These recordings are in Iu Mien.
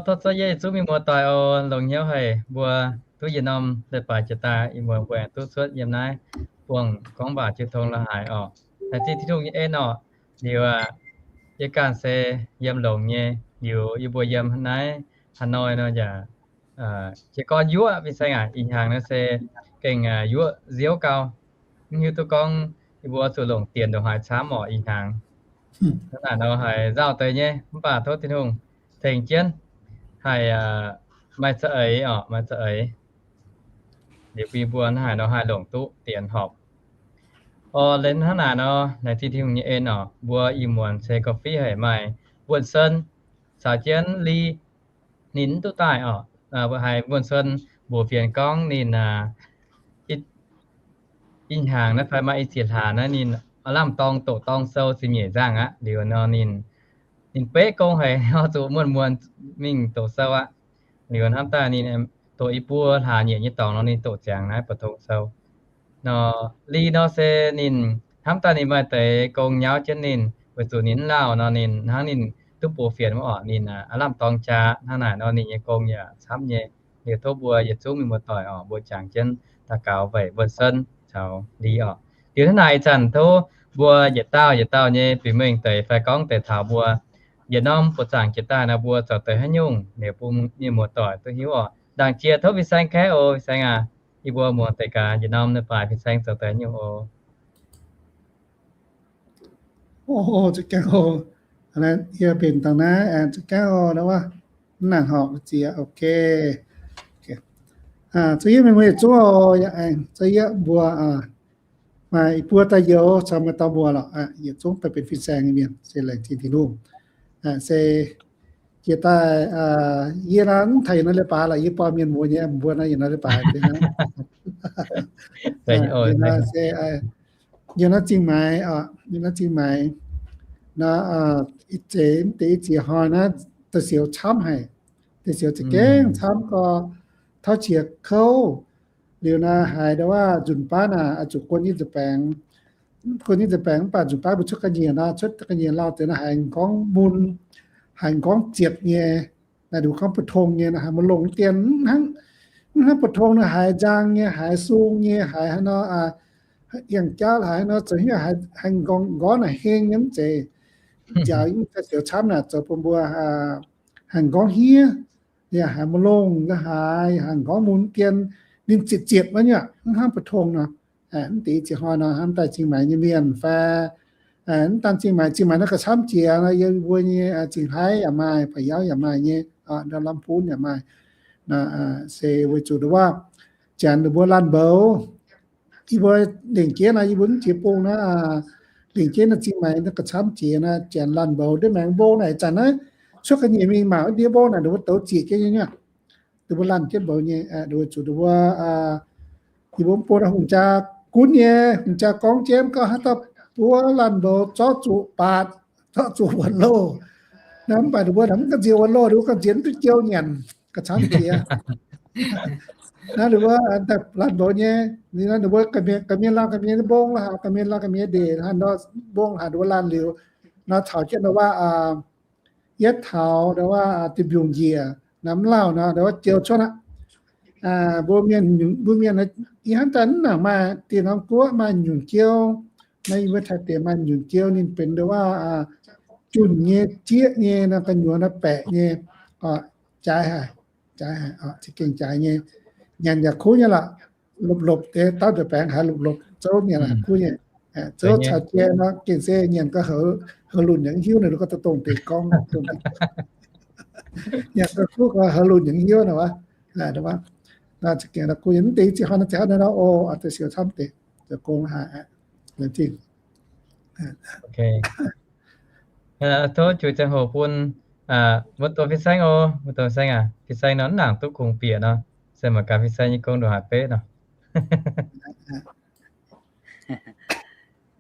Tov zorqv yie yietc zungv mienh muoz-doic oc, longx hnyouv haic mbuo duqv yietc norm leiz-baaix jiex daaih, ih muonz mbuo duqv cuotv yiem naaiv buangh gorngv waac jiu tong la'haaix oc. Laengz zingh Tin-Hungh nyei en oc. Liuz aqv, yie ganh se yiem longx nyei, liuz yie mbuo yiem naaiv Hà Nội nor yaac jiez gorn yuoqv, fin-saeng aac, ih hnyangx naaiv se gengh yuoqv nziouv gau. Mv hiuv duqv gorngv yie mbuo zuqc longc dienx ndongc haaix camv oc ih hnyangx. Hnangv naaic nor haiz nzauh deix nyei, mv baac tov Tin-Hungh tengx jienv, haih maaih za'eix oc, maaih za'eix. Liuz bun yie mbuo hnangv haaix nor haih longc duqv dienx horpc. Orv, laengz hnangv naaic nor, laengz zingh Tin-Hungh nyei en oc. Mbuo ih muonz ceix ga'fiev haic maaih Wuonh Sen caux jienv Li, ninh mv duqv daaih oc. Haiz Wuonh Sen mbuox fienx gorngv ninh ih hnyangx naaiv fai maaih i ziex hlaax naaiv ninh aav lamh dorng doqc dorng sou ziepc nyeic nzangh aqv. Liuz nor ninh, ninh beqv gong haic, oix zuqc muonz-muonz mingh doqc sou aqv. Liuz hnamv daaih ninh doqc i buo hlaax nyeic nyei dorngx nor ninh doqc ziangx naaiv ba'tong sou. Nor Li nor se ninh hnamv daaih ninh maaih deix gong nyauv jienv ninh, weic zuqc ninh mv lauh nor ninh hnangv ninh duqv buoz fienx wuov oc, ninh aav lamh dorng jaa. Hnangv naaic nor ninh nyei gong yaac camv nyei. Liuz tov mbuo yietc zungv mienh muoz-doic oc, mbuo jangx jienv daux gaux weic Wuonh Sen caux Li oc. Liuz hnangv naaic ih zanc tov mbuo yietc dauh yietc dauh nyei bieqc mengh deix fai gorngv deix taux mbuo yietc norm buoz zaangc jiex daaih nor mbuo zoux deix haaix nyungc, liuz bun mienh muoz-doic duqv hiuv oc. Ndaangc jiex tov fin-saeng kaeqv oc, fin-saeng aac. Yie mbuo muangx deix gaax yietc norm leiz-baaix fin-saeng zoux deix haaix nyungc oc. Oc, za'gengh oc. Yie mbenc dangh naaiv, za'gengh oc, wuov, mv nangc horpc ziex, ok. Zuqc yie mienh muoz-doic zungv oc, yie aengx za'gengh mbuo maaih i buo daaih youz caux maaih dauh mbuo lorqc, yietc zungv daaih benx fin-saeng nyei mienh, se laengz zingh Tin-Hungh. Se jiex daaih yie naaiv mv taux yietc norm leiz-baaix lorqc, yie buangh mienh muoz nyei, mbuo naaiv yietc norm leiz-baaix. Yie naaiv se, yie naaiv Zingh Maix, yie naaiv Zingh Maix. Naaiv ih zeiz mv deix i ziex hnoi naaiv da'siouc camv haic, da'siouc za'gengh camv gorx, tauv qiex kouv. Liuz naaiv haiz ndau wuov nzunc baav naaic oix zuqc guon nyei nza'baengx, guon nyei nza'baengx mv baac nzunc baav mbuo cuotv ga'nyiec nor, cuotv ga'nyiec lauh deix naaiv haiz m'nqorngv mun, haiz m'nqorngv ziepc nyei. Naaiv nduqc gorngv bu tong nyei, haiz maiv longx dien, mv hnangv bu tong nor haiz nzang nyei, haiz sung nyei, haiz haaix nor, yangh jauv haiz nor, zoux haaix m'nqorngv naaic heng nyei mv zeiz. Nziaaux yie da'siouc camv naaic zoux bun mbuo haiz m'nqorngv hniev, yaac haiz maiv longx, haiz haiz m'nqorngv mun dien, ninh ziepc ziepc wuov nyei, mv hnangv bu tong nor. Mv deix i ziex hnoi nor hnamv daaih Zingh Maix nyei mienh fai mv daan Zingh Maix, Zingh Maix naaiv gauh camv jiex nor, yiem mbuo nyei Zingh Haaix yaac maaih, Pa'yauv yaac maaih nyei, ndau Lamh Bun yaac maaih. Se weic zuqc ndau wuov janx ninh mbuo laanh mboux, yie mbuo lengc jeiv naaiv, yie mbuo mv jiex bung naaiv, lengc jeiv naaiv Zingh Maix naaiv gauh camv jiex naaiv, janx laanh mboux ndiev maengx mbong naaic zanc naaiv cuotv ga'nyiec mingh mangc ndiev mbong naaic, ninh mbuo douz zieqc jienv nyei, ninh mbuo laanh jienv mboux nyei, weic zuqc ninh mbuo, yie mbuo mv bung naaiv hungh jaa gunv nyei, hungh jaa gorngv jienv gauh haaix dauh buov laanh mboux zorqv zuqc baatc, zorqv zuqc wuonx loh. Naaiv mv baac ninh mbuo naaic mv ganh nziex wuonx loh, ninh mbuo ganh nziex mv duqv jou nyanc, gauh camv jiex. Naaiv ninh mbuo laanh mboux nyei, ninh mbuo ga'mienh laanh ga'mienh mbong la'haaix, ga'mienh laanh ga'mienh ndeic haaix nor, mbong haaix ninh mbuo laanh liuz, nor caux jienv ndau wuov yietv taux ndau wuov diuh mbiungc njiec, naaiv mv lauh nor ndau wuov jou cuotv aqv. Mbuo mienh, mbuo mienh, yie hnamv daaih mv nangc maaih dieh norm guoqv maaih nyungc jou. Naaiv yie mbuo Taiv diex maaih nyungc jou ninh benx ndau wuov junh nyei, jieqv nyei, naaiv gu'nyuoz naaiv baeqc nyei, jaaix haic, jaaix haic, za'gengh jaaix nyei. Nyanc yaac kuv nyei lorqc. Lopc-lopc deix, dauh ndoqc baengx haiz lopc-lopc zouv nyanc kuv nyei. Zouv caux jai nor gengh se nyanc gau, heuc lunc yaac mv hiuv naaic, gorngv dongh deix gorngv, nyanc gau kuv gau heuc lunc yaac mv hiuv naaic wuov. Za'gengh kuv nyei, mv deix ziex hnoi naaiv, ziex hnoi naaiv nor, o, da'siouc camv deix, zoux gong haic. Laengz zingh. Tov juix ziangh hoc bun mbuo doic fin-saeng oc, mbuo doic fin-saeng aac, fin-saeng nor mv nangc duqv kungx bieqc nor, se mangc gaax fin-saeng nyei gong ndongc haaix betv nor.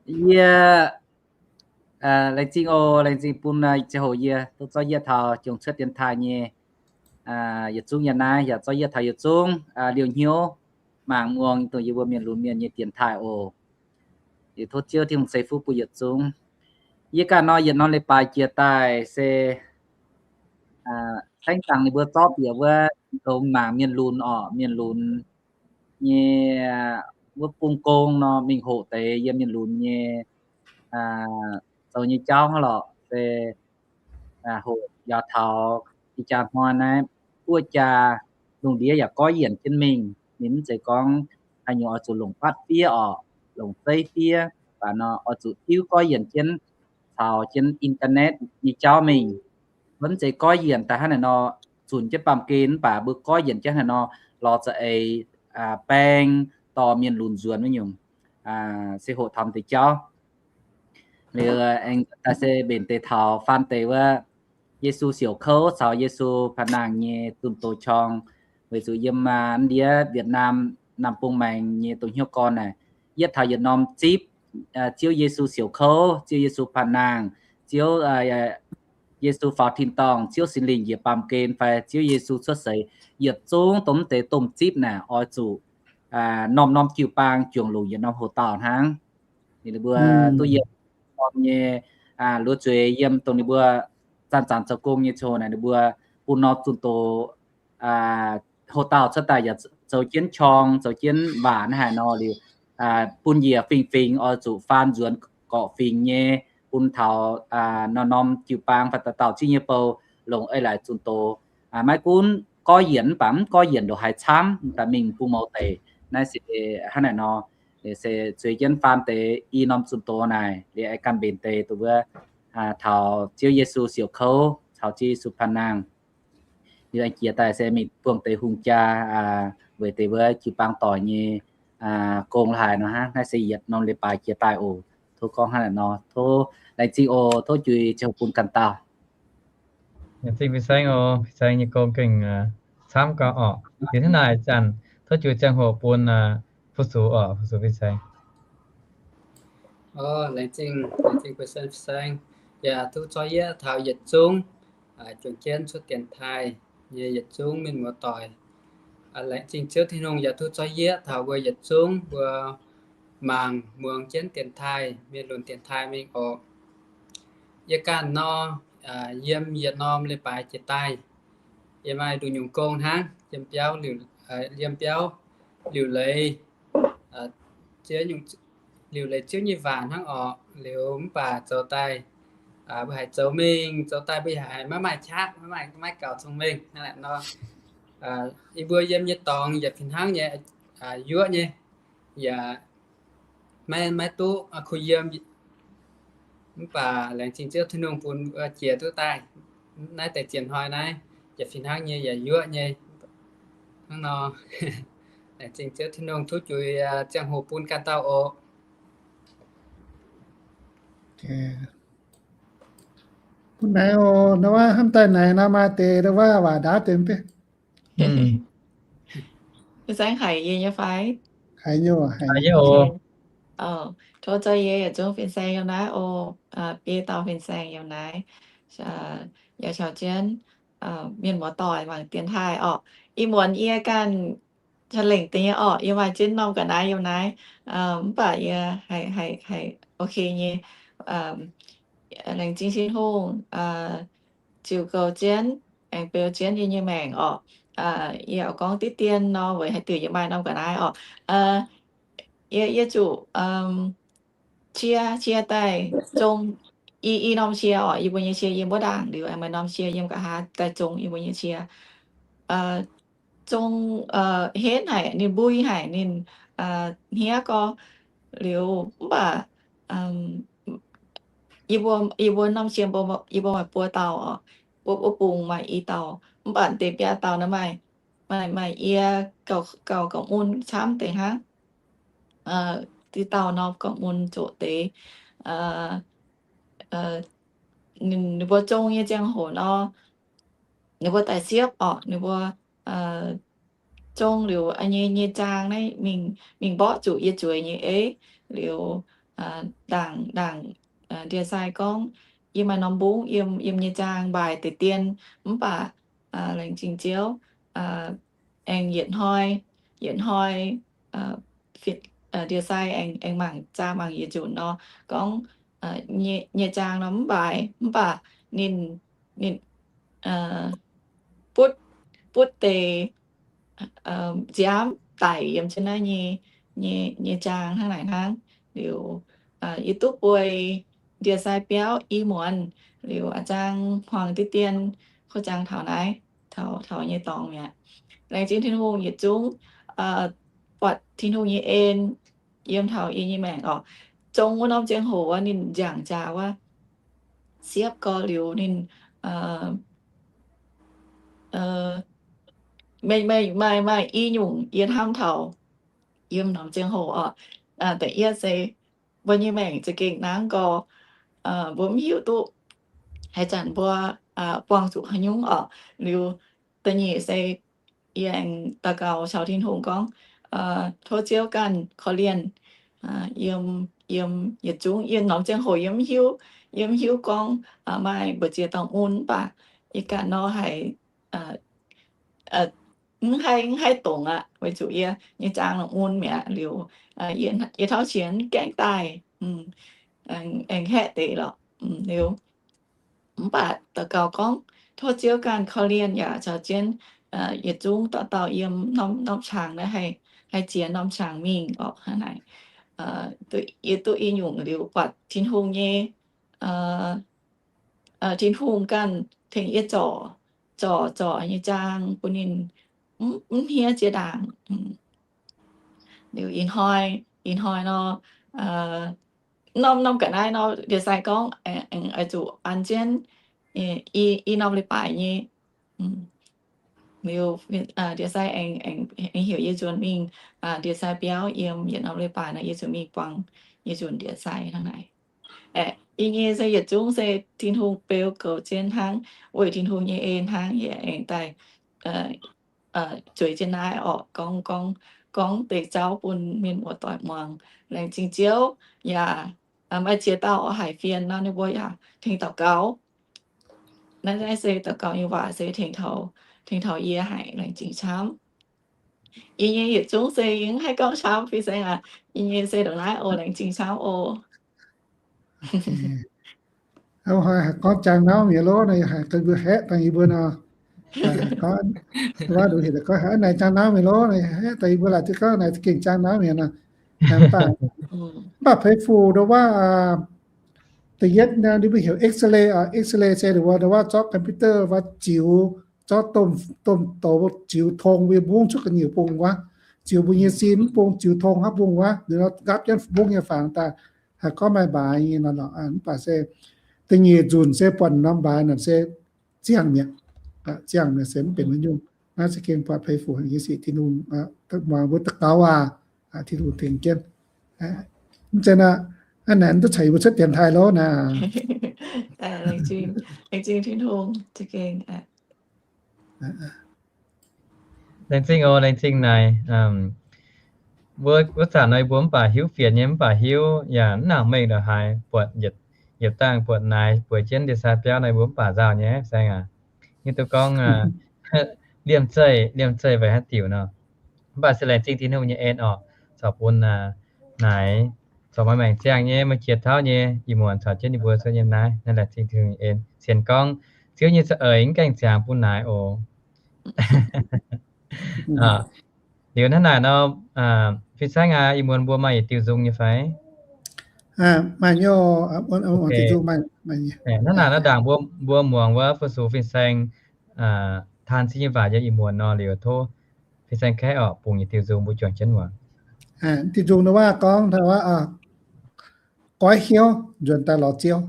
Yie laengz zingh oc, laengz zingh bun ziangh hoc yie duqv zorqv yietv taux jongc cuotv dienx taaih nyei yietc zungv yiem naaiv, yaac zorqv yietv taux yietc zungv liouh hnyouv mangc muangx dongh yie mbuo mienh lunx mienh nyei dienx taaih oc. Liuz tov Ziouv Tin-Hungh ceix fuqv bun yietc zungv. Yie ganh nor yietc norm leiz-baaix jiex daaih se saengv dangh ninh mbuo zorqv bieqc wuov goux mangc mienh lunx orqc, mienh lunx nyei wuov bung gong nor mingh hoqc deix yiem mienh lunx nyei zoux nyei jauv hnangv lorqc. Se hoqc yaac taux ih jaax hnoi naaiv guoqv jaa lungh ndiev yaac goiv yienc jienv mingh. Ninh mv zeiz gorngv haaix nyungc oix zuqc longc batv fiev orqc, longc zeiv fiev, mv baac nor oix zuqc tiuv goiv yienc jienv caux jienv internet nyei jauv mingh. Mv zeiz goiv yienc daaih hnangv naaic nor zunc jienv baamh gen, mv baac mbuo goiv yienc jienv hnangv naaic nor lorz za'eix baeng dorh mienh lunx nzuonx wuov nyungc. Se hoqc taux deix jauv. Liuz aengx daaih se mbenc deix taux faan deix wuov Yesu siouc kouv caux Yesu paan naang nyei zunh doz qorng. Weic zuqc yiem ndiev Việt Nam, Nam bung maengx nyei dongh hnyouv gorn naaic, yietv taux yietc norm zipv Ziouv Yesu siouc kouv, Ziouv Yesu paan naang, Ziouv Yesu faaux tin-dorngh, Ziouv Singx Lingh njiec baamh gen fai Ziouv Yesu cuotv seix, yietc zungv dongh mv deix domh zipv naaic oix zuqc norm-norm jiu-baang juangc longc yietc norm hoc-dauh hnangv. Ninh mbuo duqv yiem norm nyei luoqc zueiz yiem dongh ninh mbuo zanc-zanc zoux gong nyei ziangh hoc naaic ninh mbuo bun norm zunh doz hoc-dauh cuotv daaih yaac zoux jienv qorng, zoux jienv waac naaiv haaix nor liuz, bun njiec fingx-fingx oix zuqc faan nzuonx gorqv-fingx nyei, bun taux norm-norm jiu-baang fai dauh dauh zingv nyei bou longc eix leiz zunh doz. Maiv gunv goiv yienc mv baac mv goiv yienc ndongc haaix camv daaih mingh bun mouz deic. Naaiv se hnangv naaic nor, se zueiz jienv faan deix i norm zunh doz naaic liuz aengx ganh mbenc deix dongh wuov taux Ziouv Yesu siouc kouv caux Ziouv Yesu paan naang. Liuz aengx jiex daaih se mingh buangh deix hungh jaa weic deix wuov jiu-baang doic nyei gong la'haaix nor hnangv. Naaiv se yietc norm leiz-baaix jiex daaih oc. Tov gorngv hnangv naaic nor. Tov laengz zingh oc. Tov juix ziangh hoc bun ganh dauh. Laengz zingh fin-saeng oc. Fin-saeng nyei gong gengh camv gau orqc. Liuz hnangv naaic zanc tov juix ziangh hoc bun fu-sux orqc. Fu-sux fin-saeng. Laengz zingh, laengz zingh fin-saeng, fin-saeng. Yaac duqv zorqv yieqv taux yietc zungv juangc jienv cuotv dienx taaih nyei yietc zungv mienh muoz-doic. Laengz zingh Ziouv Tin-Hungh yaac duqv zorqv yieqv taux mbuo yietc zungv mbuo mangc muangx jienv dienx taaih, mienh lunx dienx taaih mingh oc. Yie ganh nor, yiem yietc norm leiz-baaix jiex daaih, yie maaih nduqc nyungc gong hnangv, yiem biauv liuc, yiem biauv liuc leiz, liuc leiz Ziouv nyei waac hnangv orqc. Liuz mv baac zoux daaih mbuo haiz zoux mingh, zoux daaih mbuo haiz maiv maaih qaqv, maiv maaih, maiv gaux cong-mengh hnangv naaic nor. Yie mbuo yiem nyei dorngx yaac fih hnangv nyei, yuoqv nyei, yaac maiv, maiv duqv kuh yiem. Mv baac laengz zingh Ziouv Tin-Hungh bun jiex duqv daaih naaiv deix ziex hnoi naaiv, yaac fih hnangv nyei, yaac yuoqv nyei. Hnangv nor, laengz zingh Ziouv Tin-Hungh tov juix ziangh hoc bun ganh dauh oc. Bun naaiv oc, nor wuov hnamv daaih naaic nor maaih deix nor wuov waac ndaauv deix mv baac. Fin-saeng haiz yie nyei fai? Haiz nyei oc. Tov zorqv yie yietc zungv fin-saeng yiem naaiv oc. Biei dauh fin-saeng yiem naaiv, yaac caux jienv mienh muoz-doic mangc dienx taaih orqc. Ih muonz yie ganh ca'lengc deix nyei orqc, yie maaih jienv norm ga'naaiv yiem naaiv, mv baac yie haiz, haiz, haiz ok nyei. Laengz zingh Tin-Hungh ziux goux jienv, aengx beu jienv yie nyei maengc orqc. Yie oix gorngv diqv dien nor weic haaix diuc yie maaih norm ga'naaiv orqc. Yie, yie zuqc cie, cie daaih zong i, i norm cie orqc, yie mbuo nyei cie yiem wuov ndaangc liuz, maaih norm cie yiem nqa'haav daaih zong yie mbuo nyei cie. Zong henv haic, ninh mbui haic, ninh hniev gorx. Liuz mv baac yie mbuo, yie mbuo norm cie mbuo, yie mbuo maaih buo dauh orqc, wuov, wuov bung maaih i dauh, mv baac deix biaa dauh naaiv maaih, maaih, maaih yie gauh, gauh, gauh mun camv deix hnangv. Diqv dauh nor gauh mun zoqc deix. Ninh, ninh mbuo zong nyei ziangh hoc nor, ninh mbuo daaih siepv orqc, ninh mbuo zong liuz nyei, nyei zaang naaiv mingh, mingh mborqv zuqc yie zueiz nyei eiv. Liuz ndaangc, ndaangc ndie-sai gorngv, yie maaih norm mbungv yiem, yiem nyei zaang mbaaix deix dien, mv baac laengz zingh Ziouv, aengx yietc hnoi, yietc hnoi ndie-sai aengx, aengx mangc zaang mangc yie nzunc nor, gorngv nyei zaang nor mv mbaaix, mv baac ninh, ninh, butv, butv deix nziaamv daic yiem jienv naaiv nyei, nyei, nyei jaang hnangv naaic hnangv. Liuz, yie duqv bueix ndie-sai biauv i muonz, liuz a'zang hmuangx diqv dien kuv jangx taux naaiv, taux, taux nyei dorngx mi'aqv. Laengz zingh Tin-Hungh yietc zungv buatc Tin-Hungh nyei en yiem taux yie nyei maengc oc. Zong wuov norm ziangh hoc wuov ninh nziangc jaax wuov, siepv gorx liuz ninh meih, meih maaih, maaih i nyungc yie hnamv taux yiem norm ziangh hoc oc. Da'yietv se mbuo nyei maengc za'gengh nangv gorx, mbuo mv hiuv duqv haaix zanc mbuo buangh zuqc haaix nyungc oc. Liuz da'nyeic se yie aengx daux gaux caux Tin-Hungh gorngv, tov Ziouv ganh korv-lienh yiem, yiem yietc zungv. Yie norm ziangh hoc yie mv hiuv, yie mv hiuv gorngv maaih mbu'ziex dauh mun, mv baac yie ganh nor haiz mv haih, mv haih dongz aqv, weic zuqc yie nyei zaang longc mun mi'aqv. Liuz yie tauv sienx gaengh daaih, aengx haeqv deix lorqc. Liuz mv baac daux gaux gorngv tov Ziouv ganh korv-lienh yaac caux jienv yietc zungv dauh dauh yiem norm, norm qangx naaiv haih, haih ziex norm qangx mingh orqc. Hnangv naaic, yie duqv i nyungc liuz buatc Tin-Hungh nyei, Tin-Hungh ganh tengx yie zorc, zorc, zorc nyei zaang bun ninh mv hniev jiex ndaangc. Liuz ih hnoi, ih hnoi nor, norm, norm ga'naaiv nor ndie-sai gorngv aengx oix zuqc an jienv i, i norm leiz-baaix nyei. Liuz ndie-sai aengx, aengx heuc yie nzuonx mingh ndie-sai biauv yiem yietc norm leiz-baaix nor yie zuqc mingh buangh yie nzunc ndie-sai hnangv naaic. Yie nyei se yietc zungv se Tin-Hungh beu goux jienv hnangv, weic Tin-Hungh nyei en hnangv yie aengx daaih zueiz jienv naaiv orqc, gorngv, gorngv, gorngv deix jauv bun mienh muoz-doic muangx. Laengz zingh Ziouv yaac maaih ziex dauh oix haiz fienx nor ninh mbuo yaac tengx daux gaux. Naaiv, naaiv se daux gaux nyei waac se tengx taux, tengx taux yie haic. Laengz zingh camv. Yie nyei yietc zungv se yie mv haih gorngv camv, fin-saeng aac. Yie nyei se ndongc naaiv oc. Laengz zingh camv oc. Hnoi haiz gorngv jaang nauv mi'aqv lov, naaiv haiz mbuo haeqv dangh yie mbuo nor. Gorngv, waac nduqc heuc gorngv haiz naaic jaang nauv mi'aqv lov, naaiv haeqv dangh yie mbuo laaic duqv gorngv naaic za'gengh jaang nauv mi'aqv nor. Mv baac, mv baac peix fuc nduov waac, da'yietv ninh mbuo heuc X-ray oc. X-ray se nduov waac zorqv computer waac ziux, zorqv domh, domh douz ziux tong mbuo nyei mbungv cuotv ga'nyiec bung wuov, ziux mbuo nyei sin mv bung, ziux tong haav bung wuov, nqaapv jienv mbungv nyei fangx daaih, haih gorngv maaih mbaaix nyei nor lorqc. Mv baac se da'nyeic nzunc se buatc norm mbaaix naaic se ziangh mi'aqv. Ziangh mi'aqv se mv benx haaix nyungc. Naaiv za'gengh buatc peix fuc haic nyei sic. Tin-Hungh muangx mbuo daux gaux aac, Tin-Hungh tengx jienv. Mv zeiz aqv, hnangv naaic mv duqv caux yie mbuo cuotv dienx taaih lov naaic. Laengz zingh Tin-Hungh za'gengh. Laengz zingh oc, laengz zingh naaic. Mbuo, wuov zanc nor mbuo mv baac hiuv fienx nyei, mv baac hiuv yaac mv nangc mengh ndongc haaix, buatc yietc, yietc dangh buatc naaic bueix jienv ndie-sai biauv nor mbuo mv baac nzauh nyei, saeng aac. Nyei duqv gorngv liemh zeih, liemh zeih weic haaix diuc nor. Mv baac se laengz zingh Tin-Hungh nyei en orqc, corc bun naaic, corc maaih maengc ziangh nyei, maaih qiex tauv nyei, ih muonz caux jienv ninh mbuo cuotv nyei naaiv. Naaiv laengz zingh Tin-Hungh nyei en. Sienx gorngv Ziouv nyei za'eix mv gaengh ziangx bun naaic oc. Liuz hnangv naaic nor, fin-saeng aac, ih muonz mbuo maaih yietc diuh nzung nyei fai? Hnangv naaic nor, ndaangc mbuo, mbuo muangx wuov fu-sux fin-saeng taan zinh nyei waac yiem ih muonz nor, liuz tov fin-saeng kaeqv orqc, bungx yietc diuh nzung mbuo juangc jienv muangx. Diuh nzung nor waac gorngv, goiv hnyouv nzuonx daaih lorz Ziouv.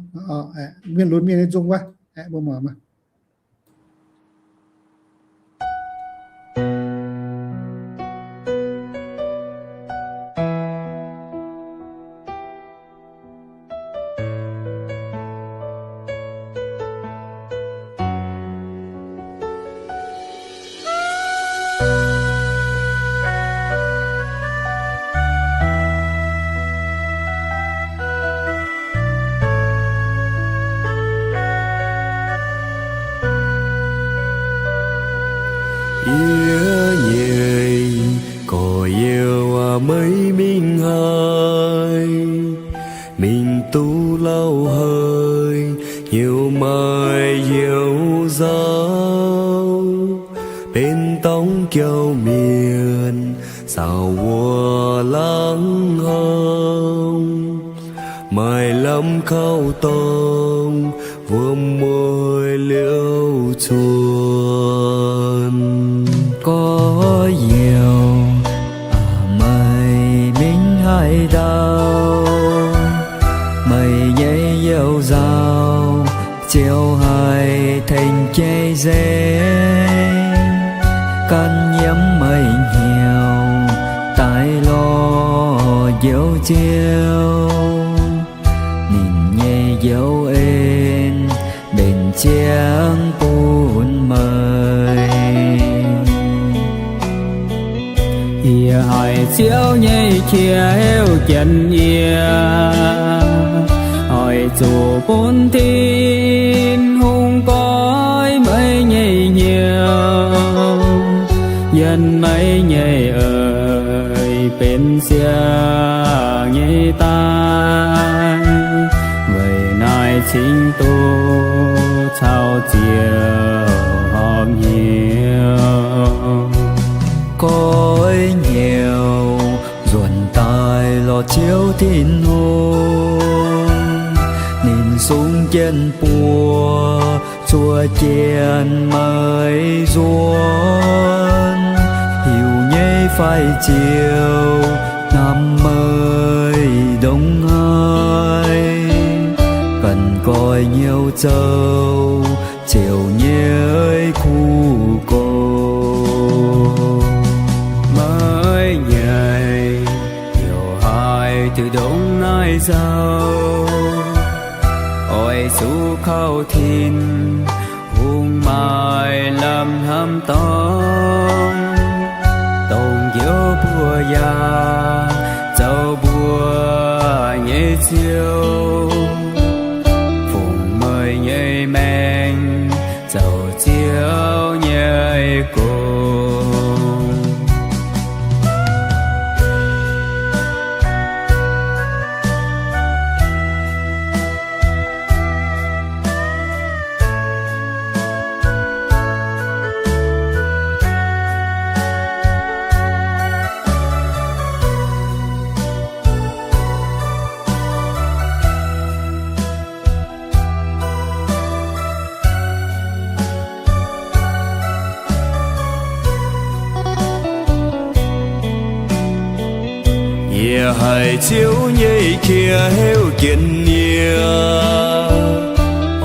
Mienh lunx mienh nyei nzung wuov, mbuo muangx maah. Yie nyei gorx-youz aac, meih mingh haaix? Mingh duqv lauh haaix? Hnyouv maaih hnyouv nzauh. Jauv mienh saauc wuov laangz hong, maaih lamh kauv dorngx wuom mueiz liouh cuonx. Gorx-youz, meih mingh haaix ndau? Meih nyei you nzauh ziouc haih tengx jai nzengc. Gan yiem meih hnyouv daaih lorz njoux Ziouv, ninh nyei njoux en mbenc ziangx bun meih. Yie haiz Ziouv nyei qiex heuc jienv yie, oix zuqc bun Tin-Hungh goiv meih nyei hnyouv, yiem meih nyei eix benx siang nyei daaih. Weic naaiv cingx duqv caux Ziouv horpc hnyouv. Goiv hnyouv nzuonx daaih lorz Ziouv Tin-Hungh, ninh sung jienv buoz zuov jienv meih nzuonx. Hiuv nyei fai ziouc hnamv meih ndongc haaix, ganh goiv hnyouv zoux Ziouv nyei kuv gox. Meih nyei hnyouv haih duqv ndongc naaiv zoux, oix zuqc kaux Tin-Hungh maaih lamh hnamv dorngx, dongh njoux mbuo yaac zoux mbuo nyei Ziouv, fungx meih nyei maengc zoux Ziouv nyei gong. Yie haiz Ziouv nyei qiex heuc jienv yie,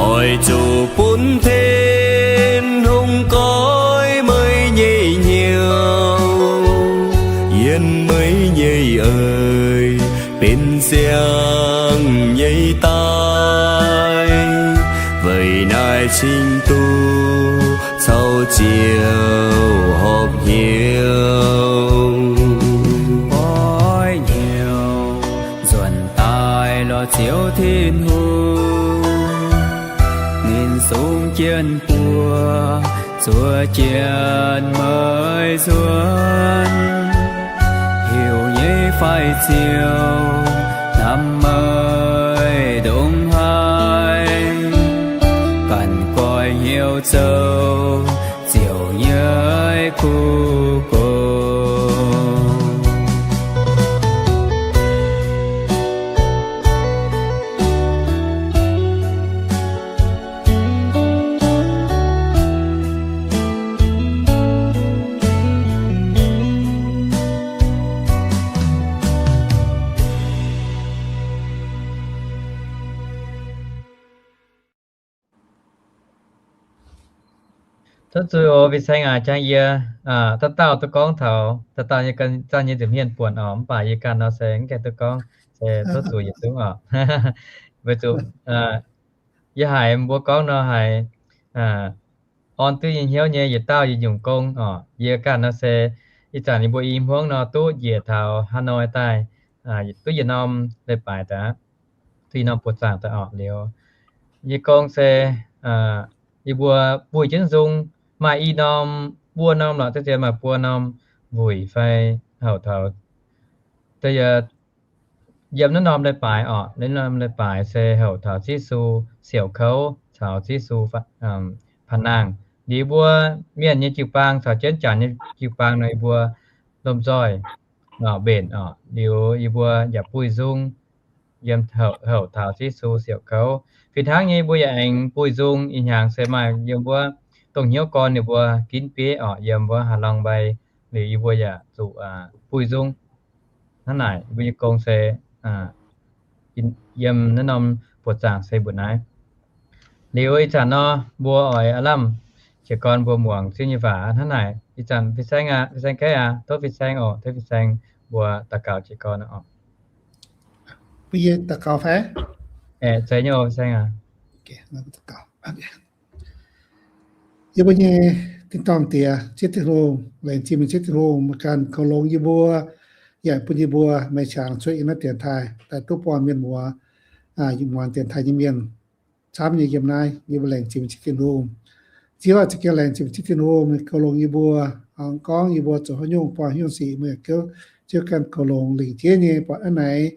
oix zuqc bun Tin-Hungh goiv meih nyei hnyouv, yiem meih nyei eix benx siang nyei daaih. Weic naaiv cingx duqv caux Ziouv horpc hnyouv. Goiv hnyouv nzuonx daaih lorz Ziouv Tin-Hungh, ninh sung jienv buoz zuov jienv meih nzuonx. Hiuv nyei fai ziouc hnamv meih ndongc haaix, ganh goiv hnyouv zoux Ziouv nyei kuv gox. Tov zuiz oc, Fin-Saeng aac, jangx yie dauh dauh duqv gorngv taux dauh dauh nyei, ganh zanc nyei nza'hmien buonc oc. Mv baac yie ganh nor se mv gaengh duqv gorngv, se tov zuiz yietc zungv oc. Weic zuqc yie haiz mbuo gorngv nor haiz orn duqv yie hnyouv nyei yietc dauh yietc nyungc gong oc. Yie ganh nor se ih zanc yie mbuo i hmuangv nor duqv njiec taux Hanoi daaih, duqv yietc norm leiz-baaix daaih, duqv yietc norm buoz zaangc daaih oc. Liuz yie gong se yie mbuo mbuih jienv nzung maaih i norm, buo norm lorqc, deix ziouc maaih buo norm wuic fai houc taux, yiem naaiv norm leiz-baaix oc. Naaiv norm leiz-baaix se houc taux Ziouv Yesu siouc kouv caux Ziouv Yesu panh nangh. Liuz mbuo mienh nyei jiu-baang caux jienv janx nyei jiu-baang nor, yie mbuo lomh nzoih mbenc oc. Liuz yie mbuo yaac buih nzung yiem houc taux Yesu siouc kouv. Fih hnangv nyei, mbuo yaac aengx buih nzung ih hnyangx se maaih yiem wuov dongh hnyouv gorn ninh mbuo ginv bieiv oc, yiem wuov Halong Bay. Liuz yie mbuo yaac zuqc buih nzung. Hnangv naaic, mbuo nyei gong se yiem naaiv norm buoqc zaangc se mbuoqc naaiv. Liuz ih zanc nor, mbuo oix aav lamh jiez gorn mbuo muangx Ziouv nyei waac hnangv naaic. Ih zanc fin-saeng aac, fin-saeng gaeqv aac, tov fin-saeng oc, tov fin-saeng mbuo daux gaux jiez gorn oc. Mbuo yie daux gaux fai? Aeqv, zeiz nyei oc, fin-saeng aac. Yie mbuo nyei Tin-dorngh Diex, Ziouv Tin-Hungh, laengz zingh meih Ziouv Tin-Hungh meih ganh koux longx yie mbuo, yaac bun yie mbuo meih qangx cuotv yiem naaiv dienx taaih daaih duqv buangh mienh muoz, muangx dienx taaih nyei mienh camv nyei yiem naaiv. Yie mbuo laengz zingh meih Ziouv Tin-Hungh. Ziouv aah, za'gengh laengz zingh meih Ziouv Tin-Hungh, meih koux longx yie mbuo. Gorngv yie mbuo zoux haaix nyungc buangh haaix nyungc sic, meih Ziouv ganh koux longx lingc jeiv nyei buatc a'naaiv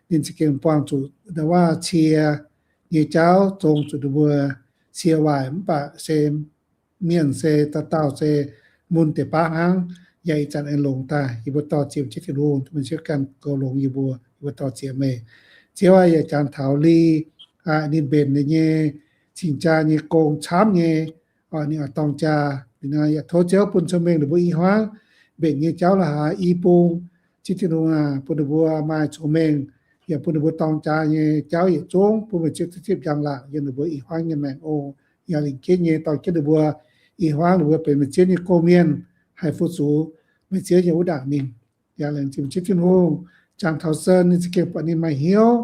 ninh za'gengh buangh zuqc ndau waav cie nyei jauv zong zuqc ninh mbuo cie waaic mv baac se mienh se dauh dauh se mun deix baav hnangv, yaac ih zanc aengx longx daaih. Yie mbuo dor-ziec Ziouv Tin-Hungh, meih Ziouv ganh goux longx yie mbuo, yie mbuo dor-ziec meih. Ziouv aah, yaac jangx taux Li, ninh mbenc ninh nyei cing-jaa nyei gong camv nyei, ninh oix dorng jaa. Yaac tov Ziouv bun cong-mengh ninh mbuo i hmuangv mbenc nyei jauv la'haaix i bung. Ziouv Tin-Hungh aah, bun ninh mbuo maaih cong-mengh, yaac bun ninh mbuo dorng jaa nyei jauv yietc zungv bun meih Ziouv zipv njang-laangc yiem ninh mbuo i hmuangv nyei maengc oc. Yaac lingc jienv nyei dorh jienv ninh mbuo i hmuangv ninh mbuo benx meih Ziouv nyei gong-mienh, haih fu-sux meih Ziouv nyei wuov ndaangc mingh. Yaac laengz zingh Ziouv Tin-Hungh, jangx taux Sen ninh za'gengh buatc ninh maaih hnyouv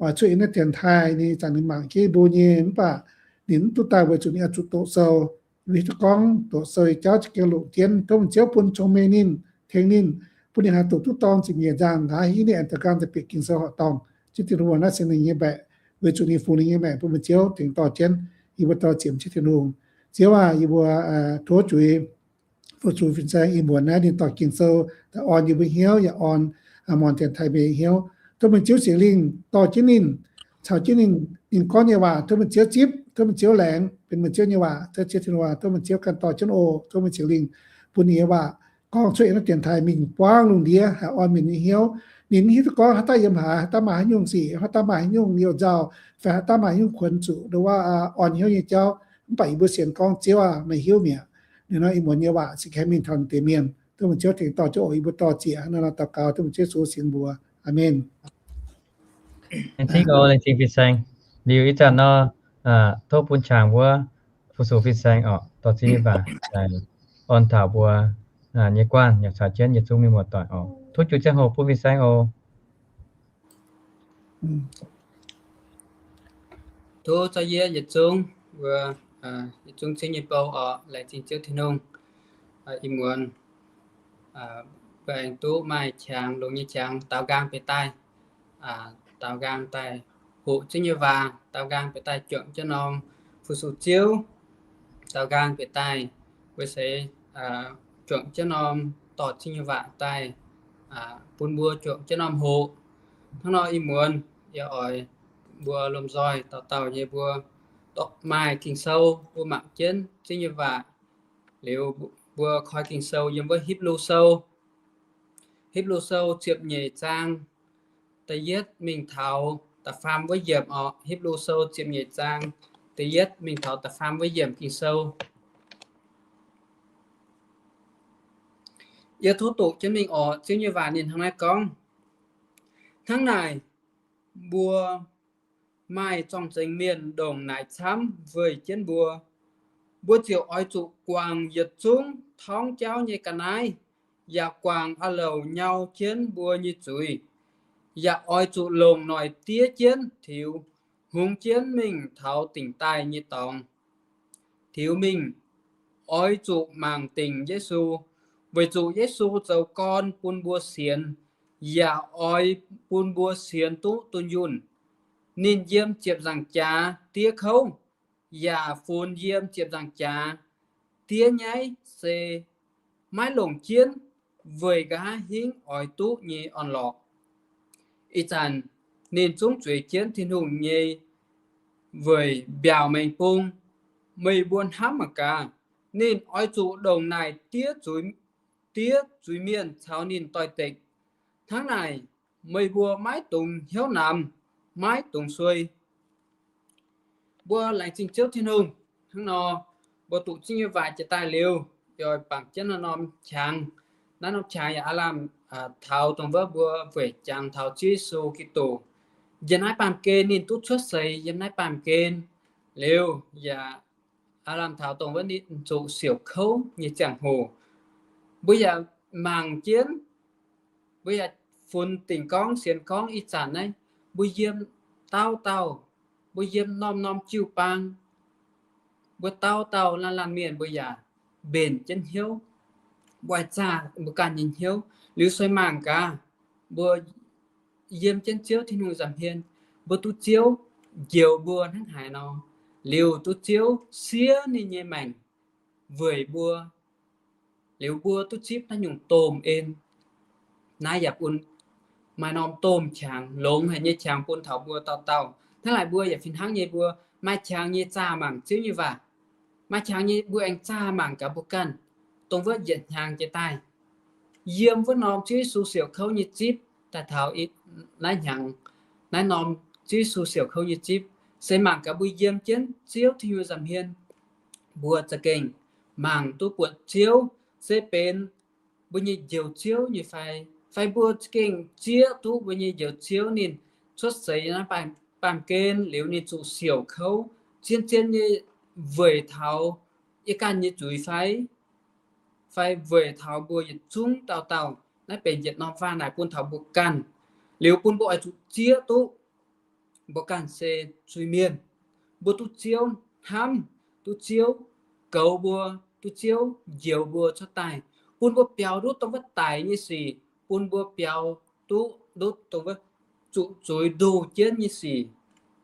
oix cuotv yiem naaiv dienx taaih. Ninh zanc ninh mangc jienv yie mbuo nyei, mv baac ninh mv duqv daaih weic zuqc ninh oix zuqc doqc sou. Weic zuqc gorngv doqc sou nyei jauv za'gengh longc jienv. Tov meih Ziouv bun cong-mengh ninh, tengx ninh, bun ninh haih doqc duqv dorng ziepc nyeic nzangh, nqa'haav hingv ninh aengx daux ganh daaih bieqc Ging-Sou horqc dorngh. Ziouv Tin-Hungh, naaiv se ninh nyei mbaeqc, weic zuqc ninh fungx ninh nyei maengc bun meih Ziouv tengx dorh jienv. Yie mbuo dor-ziec Ziouv Tin-Hungh. Ziouv aah, yie mbuo tov zuiz fu-sux fin-saeng ih muonz naaiv ninh dorh Ging-Sou daaih orn yie mbuo hnyouv yaac orn muangx dienx taaih mienh nyei hnyouv. Tov meih Ziouv Singx Lingh dorh jienv ninh, caux jienv ninh, ninh gorngv nyei waac tov meih Ziouv zipv, tov meih Ziouv laengz benx meih Ziouv nyei waac. Ziouv Tin-Hungh, tov meih Ziouv ganh dorh jienv oc. Tov meih Singx Lingh bun ninh nyei waac gorngv cuotv yiem naaiv dienx taaih mingh buangv lungh ndiev haih orn mienh nyei hnyouv. Ninh mv hiuv duqv gorngv haaix dauh yiem haaix, haaix dauh maaih haaix nyungc sic, haaix dauh maaih haaix nyungc youh nzauh, fai haaix dauh maaih haaix nyungc kuonx zuqc ndongc wuov orn hnyouv nyei jauv. Mv baac yie mbuo sienx gorngv Ziouv aah, meih hiuv mi'aqv. Ninh nor ih muonz nyei waac se haih mingh taux deix mienh. Tov meih Ziouv tengx dorh jienv oc. Yie mbuo dor-ziec hnangv naaiv nor daux gaux tov meih Ziouv Yesu singx mbuox. Aamen. Laengz zingh oc, laengz zingh fin-saeng. Liuz ih zanc nor, tov bun qangx wuov fu-sux fin-saeng oc, dorh zingh nyei waac daaih orn taux mbuo nyei guanh yaac caux jienv yietc zungv mienh muoz-doic oc. Tov jiu ziangh hoc bun fin-saeng oc. Tov za'gengh yietc zungv mbuo, yietc zungv ceng nyei bou oc, laengz zingh Ziouv Tin-Hungh. Ih muonz mbuo aengx duqv maaih qangx, longx nyei qangx daaux nqaang bieqc daaih, daaux nqaang daaih hoqc Ziouv nyei waac, daaux nqaang bieqc daaih juangc jienv norm fu-sux Ziouv, daaux nqaang bieqc daaih weic se juangc jienv norm dorh Ziouv nyei waac daaih bun mbuo juangc jienv norm hoqc. Hnangv nor ih muonz yie oix mbuo lomh nzoih dauh dauh nyei mbuo dorh maaih Ging-Sou mbuo mangc jienv Ziouv nyei waac. Liuz mbuo koi Ging-Sou yiem wuov Hipv^lu Sou, Hipv^lu Sou ziepc nyeic zaang da'yietv mingh taux da'faam wuov yiemc oc. Hipv^lu Sou ziepc nyeic zaang da'yietv mingh taux da'faam wuov yiemc Ging-Sou. Yie tov doqc jienv mingh oc. Ziouv nyei waac ninh hnangv naaiv gorngv, hnangv naaic mbuo maaih zorng-zengx mienh ndongc naaic camv weic jienv mbuo. Mbuo ziouc oix zuqc guangc yietc zungv torngv jauv nyei ga'naaiv, yaac guangc aah louc nyau jienv mbuo nyei zuiz, yaac oix zuqc longc noic diev jienv tiux hungx jienv mingh taux dingc daaih nyei dorngx. Tiux mingh, oix zuqc mangc dingc Yesu, weic zuqc Yesu zoux gorn bun mbuo sienx, yaac oix bun mbuo sienx duqv dunh yunh. Ninh yiem ziepc nzaangc jaax diev kouv, yaac funx yiem ziepc nzaangc jaax diev nyaiv se maiv longc jienv weic nqa'haav hingv oix duqv nyei orn-lorqc. Ih zanc ninh zungv zueiz jienv Tin-Hungh nyei weic mbiaauc maengx bung. Meih mbuo hnamv mangc gaax, Ninh oix zuqc ndongc naaic diev zuiz, diev zuiz-mienh caux ninh doix-dekc. Hnangv naaic, meih mbuo maiv dungx hnyouv namx, maiv dungx suei. Mbuo laengz zingh Ziouv Tin-Hungh. Hnangv nor, mbuo duqv zingv nyei waac jiex daaih liuz, yie oix bangc jienv naaiv norm qangx. Naaiv norm qangx yaac aav lamh taux dongh wuov mbuo weic jangx taux Ziouv Yesu Giduc. Yiem naaiv baamh gen ninh duqv cuotv seix yiem naaiv baamh gen liuz, yaac aav lamh taux dongh wuov ninh zuqc siouc kouv nyei ziangh hoc. Mbuo yaac mangc jienv, mbuo yaac funx dingc gorngv sienx gorngv ih zanc naaiv, mbuo yiem dauh dauh, mbuo yiem norm-norm jiu-baang, mbuo dauh dauh laanh laanh mienh mbuo yaac mbenc jienv hnyouv, mbuo zaah mbuo ganh nyei hnyouv. Liuz se mangc gaax, mbuo yiem jienv Ziouv Tin-Hungh nza'hmien, mbuo duqv Ziouv njoux mbuo hnangv haaix nor, liuz duqv Ziouv siev ninh nyei maengc weic mbuo, liuz mbuo duqv zipv naaiv nyungc domh en. Naaiv yaac bun maaih norm domh qangx, longx haic nyei qangx bun taux mbuo dauh dauh. Hnangv naaic mbuo yaac fih hnangv nyei, mbuo maaih qangx nyei zaah mangc Ziouv nyei waac. Maaih qangx nyei mbuo aengx zaah mangc gaax mbuo ganh, dongh wuov yietc hnyangx jiex daaih, yiem wuov norm Ziouv Yesu siouc kouv nyei zipv daaih taux naaiv hnyangx, naaiv norm Ziouv Yesu siouc kouv nyei zipv, se mangc gaax mbuo yiem jienv Ziouv Tin-Hungh nza'hmien, mbuo za'gengh mangc duqv buatc Ziouv se benx mbuo nyei Njoux Ziouv nyei fai? Fai mbuo za'gengh zieqv duqv mbuo nyei Njoux Ziouv ninh cuotv seix naaiv baamh gen liuz ninh zuqc siouc kouv zien-zien nyei weic taux yie ganh nyei zuiz fai? Fai weic taux mbuo yietc zungv dauh dauh? Naaiv benx yietc norm waac naaic bun taux mbuo ganh, liuz bun mbuo oix zuqc zieqv duqv mbuo ganh se zuiz-mienh. Mbuo duqv Ziouv hnamv, duqv Ziouv goux mbuo, duqv Ziouv njoux mbuo cuotv daaih, bun mbuo biaux ndutv dongh wuov daic nyei sic, bun mbuo biaux duqv ndutv dongh wuov zuqc zuiz ndoh jienv nyei sic.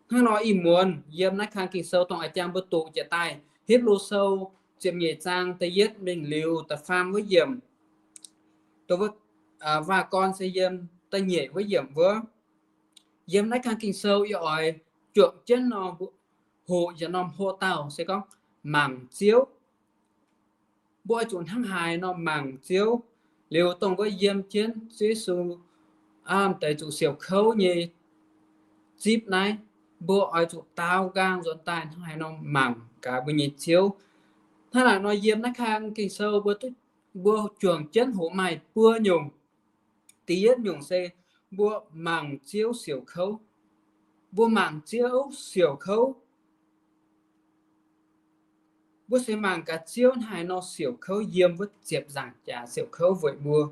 Hnangv nor ih muonz yiem naaiv kang Ging-Sou dongh a'jang mbuo doqc jiex daaih, Hipv^lu Sou ziepc nyeic zaang da'yietv mingh liuz da'faam wuov yiemc, dongh wuov waac-gorn se yiem da'nyeic wuov yiemc wuov. Yiem naaiv kang Ging-Sou yie oix juangc jienv nor, hoqc yietc norm hlo dauh se gorngv mangc Ziouv. Mbuo oix zuqc hnangv haaix nor mangc Ziouv? Liuz dongh mbuo yiem jienv Ziouv Yesu aam deix zuqc siouc kouv nyei zipv naaiv, mbuo oix zuqc daaux nqaang nzuonx daaih hnangv haaix nor mangc gaax mbuo nyei Ziouv. Hnangv naaic nor yiem naaiv kang Ging-Sou mbuo, mbuo juangc jienv hoqc maaih buo nyungc. Da'yietv nyungc se mbuo mangc Ziouv siouc kouv. Mbuo mangc Ziouv siouc kouv, mbuo se mangc gaax Ziouv hnangv haaix nor siouc kouv yiem wuov ziepc nzaangc jaax siouc kouv weic mbuo.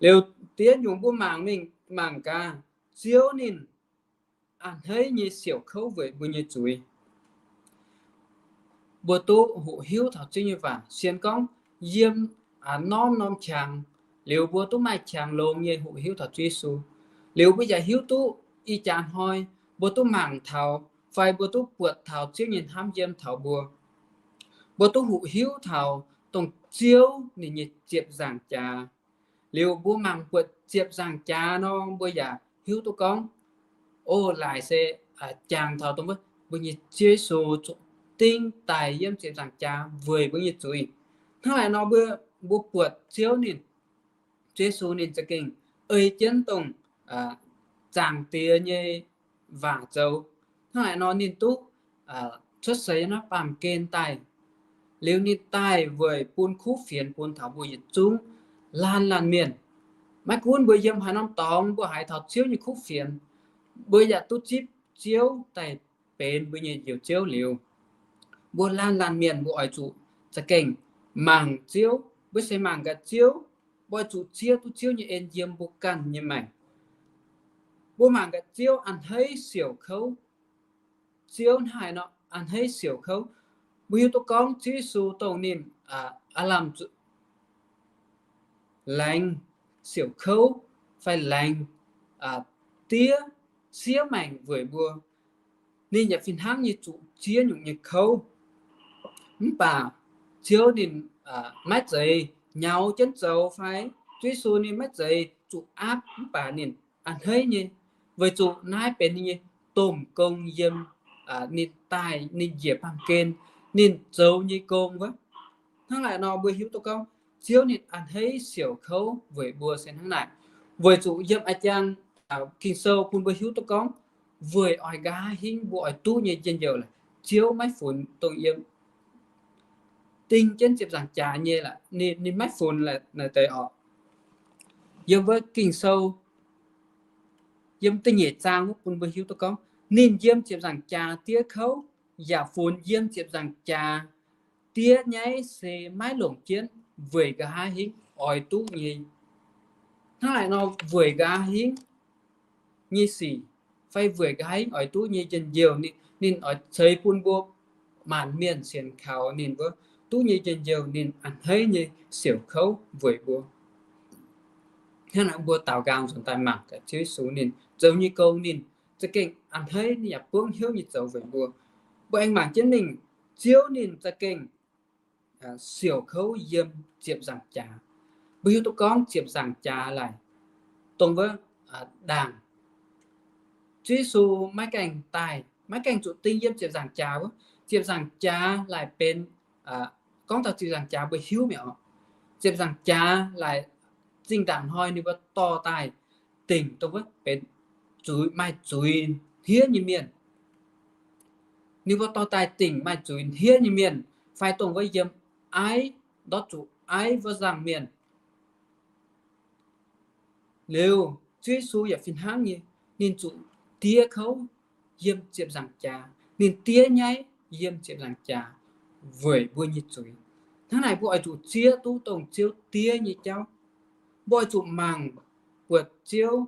Liuz da'yietv nyungc mbuo mangc mingh mangc gaax Ziouv ninh a'hneiv nyei siouc kouv weic mbuo nyei zuiz. Mbuo duqv hoqc hiuv taux Ziouv nyei waac sienx gorngv yiem norm-norm qangx, liuz mbuo duqv maaih qangx longx nyei hoqc hiuv taux Ziouv Yesu. Liuz mbuo yaac hiuv duqv ih jaax hnoi mbuo duqv mangc taux fai mbuo duqv buatc taux Ziouv nyei hnamv yiem taux mbuo. Mbuo duqv hoqc hiuv taux dongh Ziouv ninh nyei ziepc nzaangc jaax. Liuz mbuo mangc buatc ziepc nzaangc jaax nor, mbuo yaac hiuv duqv gorngv, o, laaix se jangx taux dongh wuov mbuo nyei Ziouv Yesu zuqc ding daic yiem ziepc nzaangc jaax weic mbuo nyei zuiz. Hnangv naaic nor mbuo, mbuo buatc Ziouv ninh, Ziouv Yesu ninh za'gengh ei jienv dongh Zaangc Diex nyei waac zoux. Hnangv naaic nor ninh duqv cuotv seix naaiv baamh gen daaih. Liuz ninh daaih weic bun kuv fienx bun taux mbuo yietc zungv laanh laanh mienh. Maiv gunv mbuo yiem haaix norm dorngx, mbuo haiz taux Ziouv nyei kuv fienx, mbuo yaac duqv zipv Ziouv daaih benx mbuo nyei Njoux Ziouv liuz, mbuo laanh laanh mienh mbuo oix zuqc za'gengh mangc Ziouv. Mbuo se mangc gaax Ziouv, mbuo oix zuqc zieqv duqv Ziouv nyei en yiem mbuo ganh nyei maengc. Mbuo mangc gaax Ziouv a'hneiv siouc kouv. Ziouv hnangv haaix nor a'hneiv siouc kouv? Mbuo hiuv duqv gorngv Ziouv Yesu dongh ninh aav lamh laengz siouc kouv fai laengz diev siev maengc weic mbuo. Ninh yaac fih hnangv nyei zuqc ziev nyungc nyei kouv. Mv baac Ziouv ninh maiv zeiz nyaux jienv zoux fai Ziouv Yesu ninh maiv zeiz zuqc aapv, mv baac ninh a'hneiv nyei, weic zuqc naaiv benx ninh nyei domh gong yiem ninh daaih ninh njiec baamh gen ninh zoux nyei gong wuov. Hnangv naaic nor mbuo hiuv duqv gorngv Ziouv ninh a'hneiv siouc kouv weic mbuo se hnangv naaic. Weic zuqc yiem a'jang Ging-Sou bun mbuo hiuv duqv gorngv weic oix nqa'haav hingv mbuo oix duqv nyei njien-youh laaix Ziouv maiv funx dongh yiem ding jienv ziepc nzaangc jaax nyei laaix ninh maiv funx laaix naaic deix oc. Yiem wuov Ging-Sou yiem da'nyeic zaang wuov bun mbuo hiuv duqv gorngv ninh yiem ziepc nzaangc jaax diev kouv yaac funx yiem ziepc nzaangc jaax diev nyaiv se maiv longc jienv weic nqa'haav hingv oix duqv nyei. Hnangv naaic nor weic nqa'haav hingv nyei sic fai weic nqa'haav hingv oix duqv nyei njien-youh, ninh oix ceix bun mbuo maanc mienh sienx kaux ninh wuov duqv nyei njien-youh, ninh a'hneiv nyei siouc kouv weic mbuo. Hnangv naaic mbuo daaux nqaang nzuonx daaih mangc gaax Ziouv Yesu ninh zoux nyei gong ninh za'gengh a'hneiv ninh yaac buangv hnyouv nyei zoux weic mbuo. Mbuo aengx mangc jienv mingh Ziouv ninh za'gengh siouc kouv yiem ziepc nzaangc jaax. Mbuo hiuv duqv gorngv ziepc nzaangc jaax laaix dongh wuov ndaangc Ziouv Yesu maiv gaengh daaih, maiv gaengh zuqc ding yiem ziepc nzaangc jaax wuov. Ziepc nzaangc jaax laaix benx, gorngv taux ziepc nzaangc jaax mbuo hiuv mi'aqv oc. Ziepc nzaangc jaax laaix zinh ndaangc hnoi ninh mbuo dorh daaih dingc dongh wuov benx zuiz, maaih zuiz hnangv nyei mienh. Ninh mbuo dorh daaih dingc maaih zuiz hnangv nyei mienh fai dongh wuov yiem aiv, ndortv zuqc aiv wuov nzangc mienh. Liuz Ziouv Yesu yaac fih hnangv nyei, ninh zuqc diev kouv yiem ziepc nzaangc jaax, ninh diev nyaiv yiem ziepc nzaangc jaax weic mbuo nyei zuiz. Hnangv naaic mbuo oix zuqc zieqv duqv dongh Ziouv diev nyei jauv. Mbuo oix zuqc mangc buatc Ziouv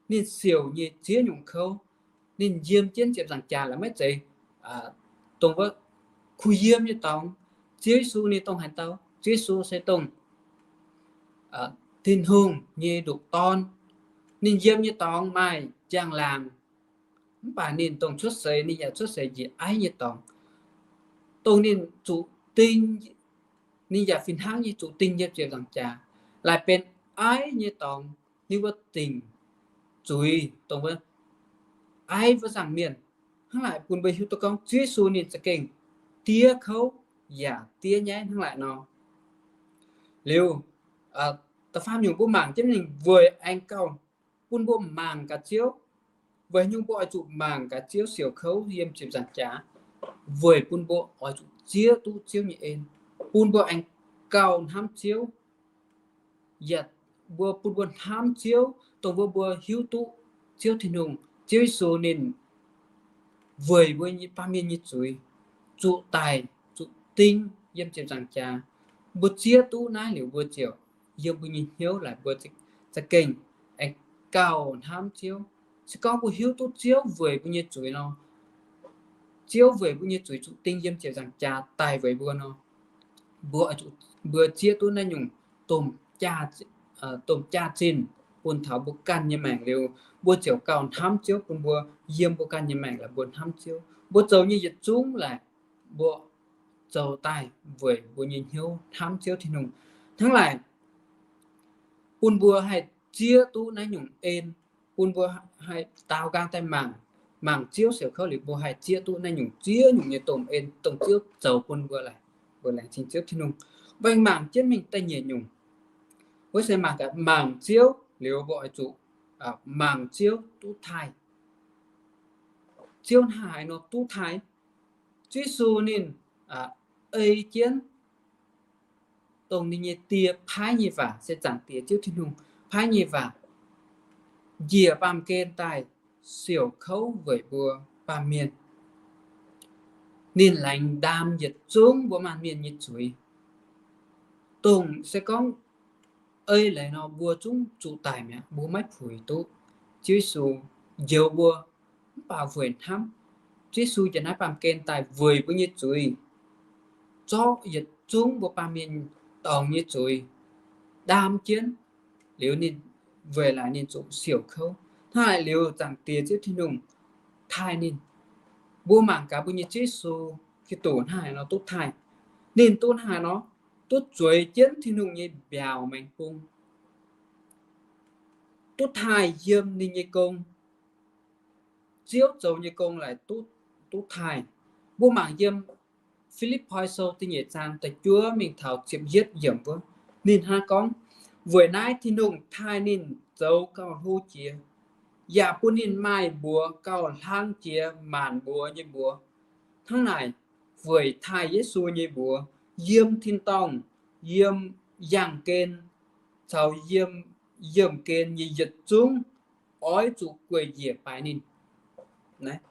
ninh siouc nyei ziex nyungc kouv. Ninh yiem jienv ziepc nzaangc jaax laaix maiv zeiz dongh wuov kuh yiem nyei dorngx. Ziouv Yesu ninh dongh haaix dauh? Ziouv Yesu se dongh Tin-Hungh nyei nduqc dorn. Ninh yiem nyei dorngx maaih njang-laangc, mv baac ninh dongh cuotv seix ninh yaac cuotv seix njiec aiv nyei dorngx. Dongh ninh zuqc ding, ninh yaac fih hnangv nyei zuqc ding yiem ziepc nzaangc jaax laaix benx aiv nyei dorngx. Ninh mbuo dingc zuiz dongh wuov aiv wuov nzangc mienh. Hnangv naaic bun mbuo hiuv duqv gorngv Ziouv Yesu ninh za'gengh diev kouv yaac diev nyaiv hnangv naaic nor. Liuz, da'faam nyungc mbuo mangc jienv mingh weic aengx gauh bun mbuo mangc gaax Ziouv. Weic nyungc mbuo oix zuqc mangc gaax Ziouv siouc kouv yiem ziepc nzaangc jaax, weic bun mbuo oix zuqc zieqv duqv Ziouv nyei en, bun mbuo aengx gauh hnamv Ziouv. Yaac mbuo bun mbuo hnamv Ziouv, dongh mbuo mbuo hiuv duqv Ziouv Tin-Hungh, Ziouv Yesu ninh weic mbuo nyei baamh mienh nyei zuiz zuqc daic, zuqc ding yiem ziepc nzaangc jaax. Mbuo zieqv duqv naaiv liuz mbuo ziouc yiem mbuo nyei hnyouv laaix mbuo za'gengh aengx gauh hnamv Ziouv. Se gorngv mbuo hiuv duqv Ziouv weic mbuo nyei zuiz nor, Ziouv weic mbuo nyei zuiz zuqc ding yiem ziepc nzaangc jaax daic weic mbuo nor, mbuo, mbuo zieqv duqv naaiv nyungc domh jaax-zinh bun taux mbuo ganh nyei maengc liuz, mbuo ziouc gauh hnamv Ziouv bun mbuo yiem mbuo ganh nyei maengc laaix mbuo hnamv Ziouv. Mbuo zoux nyei yietc zungv laaix mbuo zoux daaih weic mbuo nyei hnyouv hnamv Ziouv Tin-Hungh. Hnangv naaic, bun mbuo haih zieqv duqv naaiv nyungc en, bun mbuo haih daaux nqaang daaih mangc, mangc Ziouv siouc kouv liuz mbuo haih zieqv duqv naaiv nyungc ziex nyungc nyei domh en dongh Ziouv zoux bun mbuo laaix. Mbuo laengz zingh Ziouv Tin-Hungh. Mbuo aengx mangc jienv mingh da'nyeic nyungc. Wuov se mangc gaax, mangc Ziouv liuz mbuo oix zuqc mangc Ziouv duqv taaih. Ziouv hnangv haaix nor duqv taaih? Ziouv Yesu ninh ei jienv dongh ninh nyei Die paaiv nyei waac, se Zaangc Diex Ziouv Tin-Hungh paaiv nyei waac, njiec baamh gen daaih siouc kouv weic mbuo baamh mienh. Ninh laengz ndaam yietc zungv mbuo baamh mienh nyei zuiz. Dongh se gorngv ei leiz nor mbuo zungv zuqc daic mi'aqv, mbuo maiv puix duqv. Ziouv Yesu njoux mbuo, mv baac weic hnamv Ziouv Yesu njiec naaiv baamh gen daaih weic mbuo nyei zuiz, zorqv yietc zungv mbuo baamh mienh dorngx nyei zuiz ndaam jienv. Liuz ninh weic laaix ninh zuqc siouc kouv. Hnangv naaic liuz Zaangc Diex Ziouv Tin-Hungh taaih ninh. Mbuo mangc gaax mbuo nyei Ziouv Yesu Giduc hnangv haaix nor duqv taaih. Ninh duqv hnangv haaix nor, duqv zueiz jienv Tin-Hungh nyei mbiaauc maengx bung, duqv taaih yiem ninh nyei gong. Ziouv zoux nyei gong laaix duqv, duqv taaih. Mbuo mangc yiem Fi^lipv^poi Sou da'nyeic zaang da'juov mingh taux ziepc yietv yiemc wuov, ninh hnangv gorngv, weic naaiv Tin-Hungh taaih ninh zoux gauh hlo jiex, yaac bun ninh maaih mbuox gauh hlang jiex maanc mbuox nyei mbuox. Hnangv naaic, weic taaih Yesu nyei mbuox, yiem tin-dorngh, yiem yaangh gen, caux yiem yiemh gen nyei yietc zungv oix zuqc gueic njiec baaix ninh. Naaiv,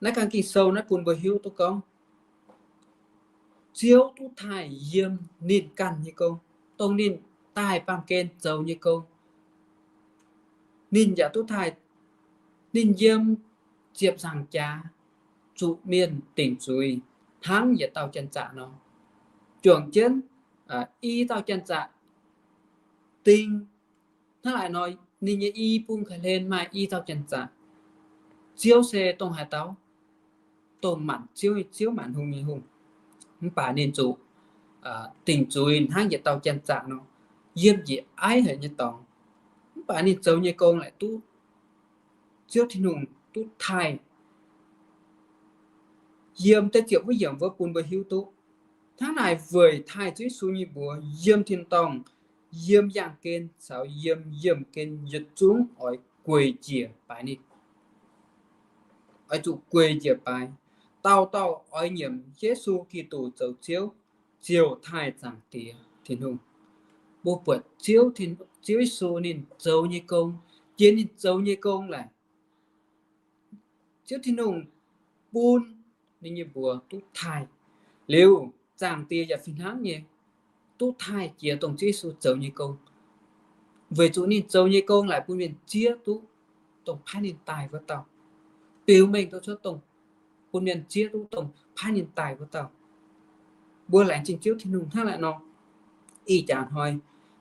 naaiv ganh Ging-Sou naaiv bun mbuo hiuv duqv gorngv, Ziouv duqv taaih yiem ninh ganh nyei gong, dongh ninh daaih baamh gen zoux nyei gong. Ninh yaac duqv taaih, ninh yiem ziepc nzaangc jaax zuqc mienh dingc zuiz hnangv yietc dauh janx-zaqc nor, juangc jienv i dauh janx-zaqc ding. Hnangv naaic nor, ninh nyei i bung ga'hlen maaih i dauh janx-zaqc. Ziouv se dongh haaix dauh? Dongh maanc ziouv nyei Ziouv, maanc hungh nyei Hungh. Mv baac ninh zuqc dingc zuiz hnangv yietc dauh janx-zaqc nor, yiem njiec aiv haic nyei dorngx. Mv baac ninh zoux nyei gong laaic duqv Ziouv Tin-Hungh duqv taaih. Yiem da'ziepc wuov yiemc wuov bun mbuo hiuv duqv, hnangv naaic weic taaih Ziouv Yesu nyei mbuox yiem tin-dorngh, yiem yaangh gen caux yiem yiemh gen yietc zungv oix gueic njiec baaix ninh. Oix zuqc gueic njiec baaix. Dauh dauh oix nyiemc Yesu Giduc zoux Ziouv, ziouc taaih Zaangc Diex Tin-Hungh. Mbuo buatc Ziouv, Ziouv Yesu ninh zoux nyei gong, jiex ninh zoux nyei gong laaic, Ziouv Tin-Hungh bun ninh nyei mbuox duqv taaih. Liuz, Zaangc Diex yaac fih hnangv nyei duqv taaih jiex dongh Ziouv Yesu zoux nyei gong, weic zuqc ninh zoux nyei gong laaic bun mienh zieqv duqv dongh paaiv ninh daaih wuov dauh, biux mengh duqv cuotv dongh, bun mienh zieqv duqv dongh paaiv ninh daaih wuov dauh. Mbuo laengz zingh Ziouv Tin-Hungh hnangv naaic nor, ih jaax hnoi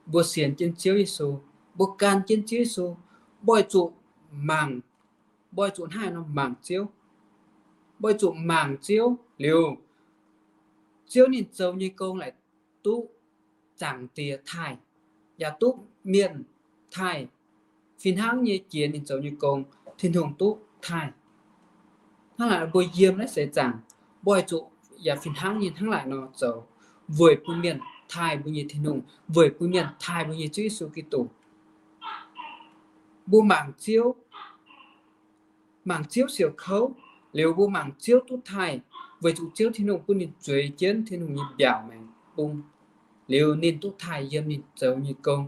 mbuo sienx jienv Ziouv Yesu, mbuo gan jienv Ziouv Yesu, mbuo oix zuqc mangc, mbuo oix zuqc hnangv haaix nor mangc Ziouv? Mbuo oix zuqc mangc Ziouv liuz, Ziouv ninh zoux nyei gong laaic duqv Zaangc Diex taaih, yaac duqv mienh taaih, fih hnangv nyei jiex ninh zoux nyei gong, Tin-Hungh duqv taaih. Hnangv naaic mbuo yiem naaiv seix zaangc, mbuo oix zuqc yaac fih hnangv nyei hnangv naaic nor zoux, weic bun mienh taaih mbuo nyei Tin-Hungh, weic bun mienh taaih mbuo nyei Ziouv Yesu Giduc. Mbuo mangc Ziouv, mangc Ziouv siouc kouv, liuz mbuo mangc Ziouv duqv taaih, weic zuqc Ziouv Tin-Hungh bun ninh zueiz jienv Tin-Hungh nyei mbiaauc maengx bung, liuz ninh duqv taaih yiem ninh zoux nyei gong.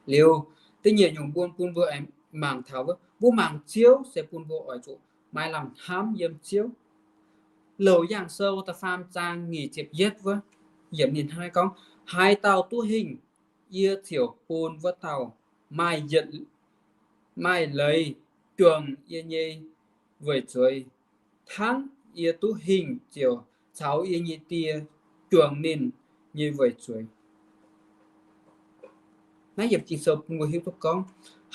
Liuz, da'nyeic nyungc bun, bun mbuo mangc taux, mbuo mangc Ziouv se bun mbuo oix zuqc maaih lamh hnamv yiem Ziouv. Louc Yaangh Sou da'faam zaang nyic ziepc yietv wuov, yiemc ninh hnangv naaiv gorngv, haaix dauh duqv hingh, yie ziouc bun wuov dauh maaih yietc, maaih leiz juangc yie nyei weic zueiz, hnangv yie duqv hingh ziouc caux yie nyei Die juangc ninh nyei weic zueiz. Naaiv yiemc Ging-Sou bun mbuo hiuv duqv gorngv,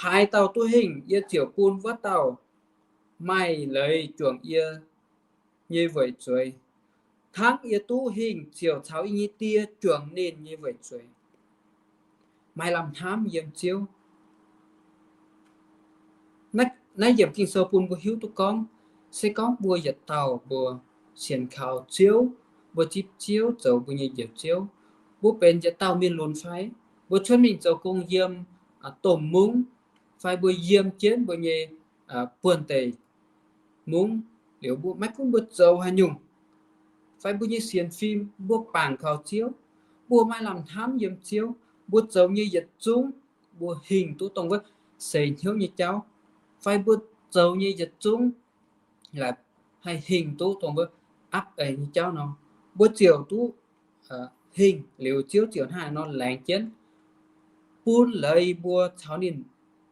haaix dauh duqv hingh, yie ziouc bun wuov dauh maaih leiz juangc yie nyei weic zueiz, hnangv yie duqv hingh ziouc caux yie nyei Die juangc ninh nyei weic zueiz. Maaih lamh hnamv yiem Ziouv. Naaiv, naaiv yiemc Ging-Sou bun mbuo hiuv duqv gorngv, se gorngv mbuo yietc dauh mbuo sienx kaux Ziouv, mbuo zipv Ziouv zoux mbuo nyei Njoux Ziouv, mbuo benx yietc dauh mienh lunx fai, mbuo cuotv mingh zoux gong yiem domh mungv, fai mbuo yiem jienv mbuo nyei buonv-deic mungv, liuz mbuo maiv gunv mbuo zoux haaix nyungc, fai mbuo nyei sienx fim mbuo bangc kaux Ziouv, mbuo maaih lamh hnamv yiem Ziouv, mbuo zoux nyei yietc zungv mbuo hingh duqv dongh wuov seix hnyouv nyei jauv, fai mbuo zoux nyei yietc zungv haih hingh duqv dongh wuov apv eix nyei jauv nor, mbuo ziouc duqv hingh liuz Ziouv ziouc hnangv haaix nor laengz jienv bun leiz mbuo caux ninh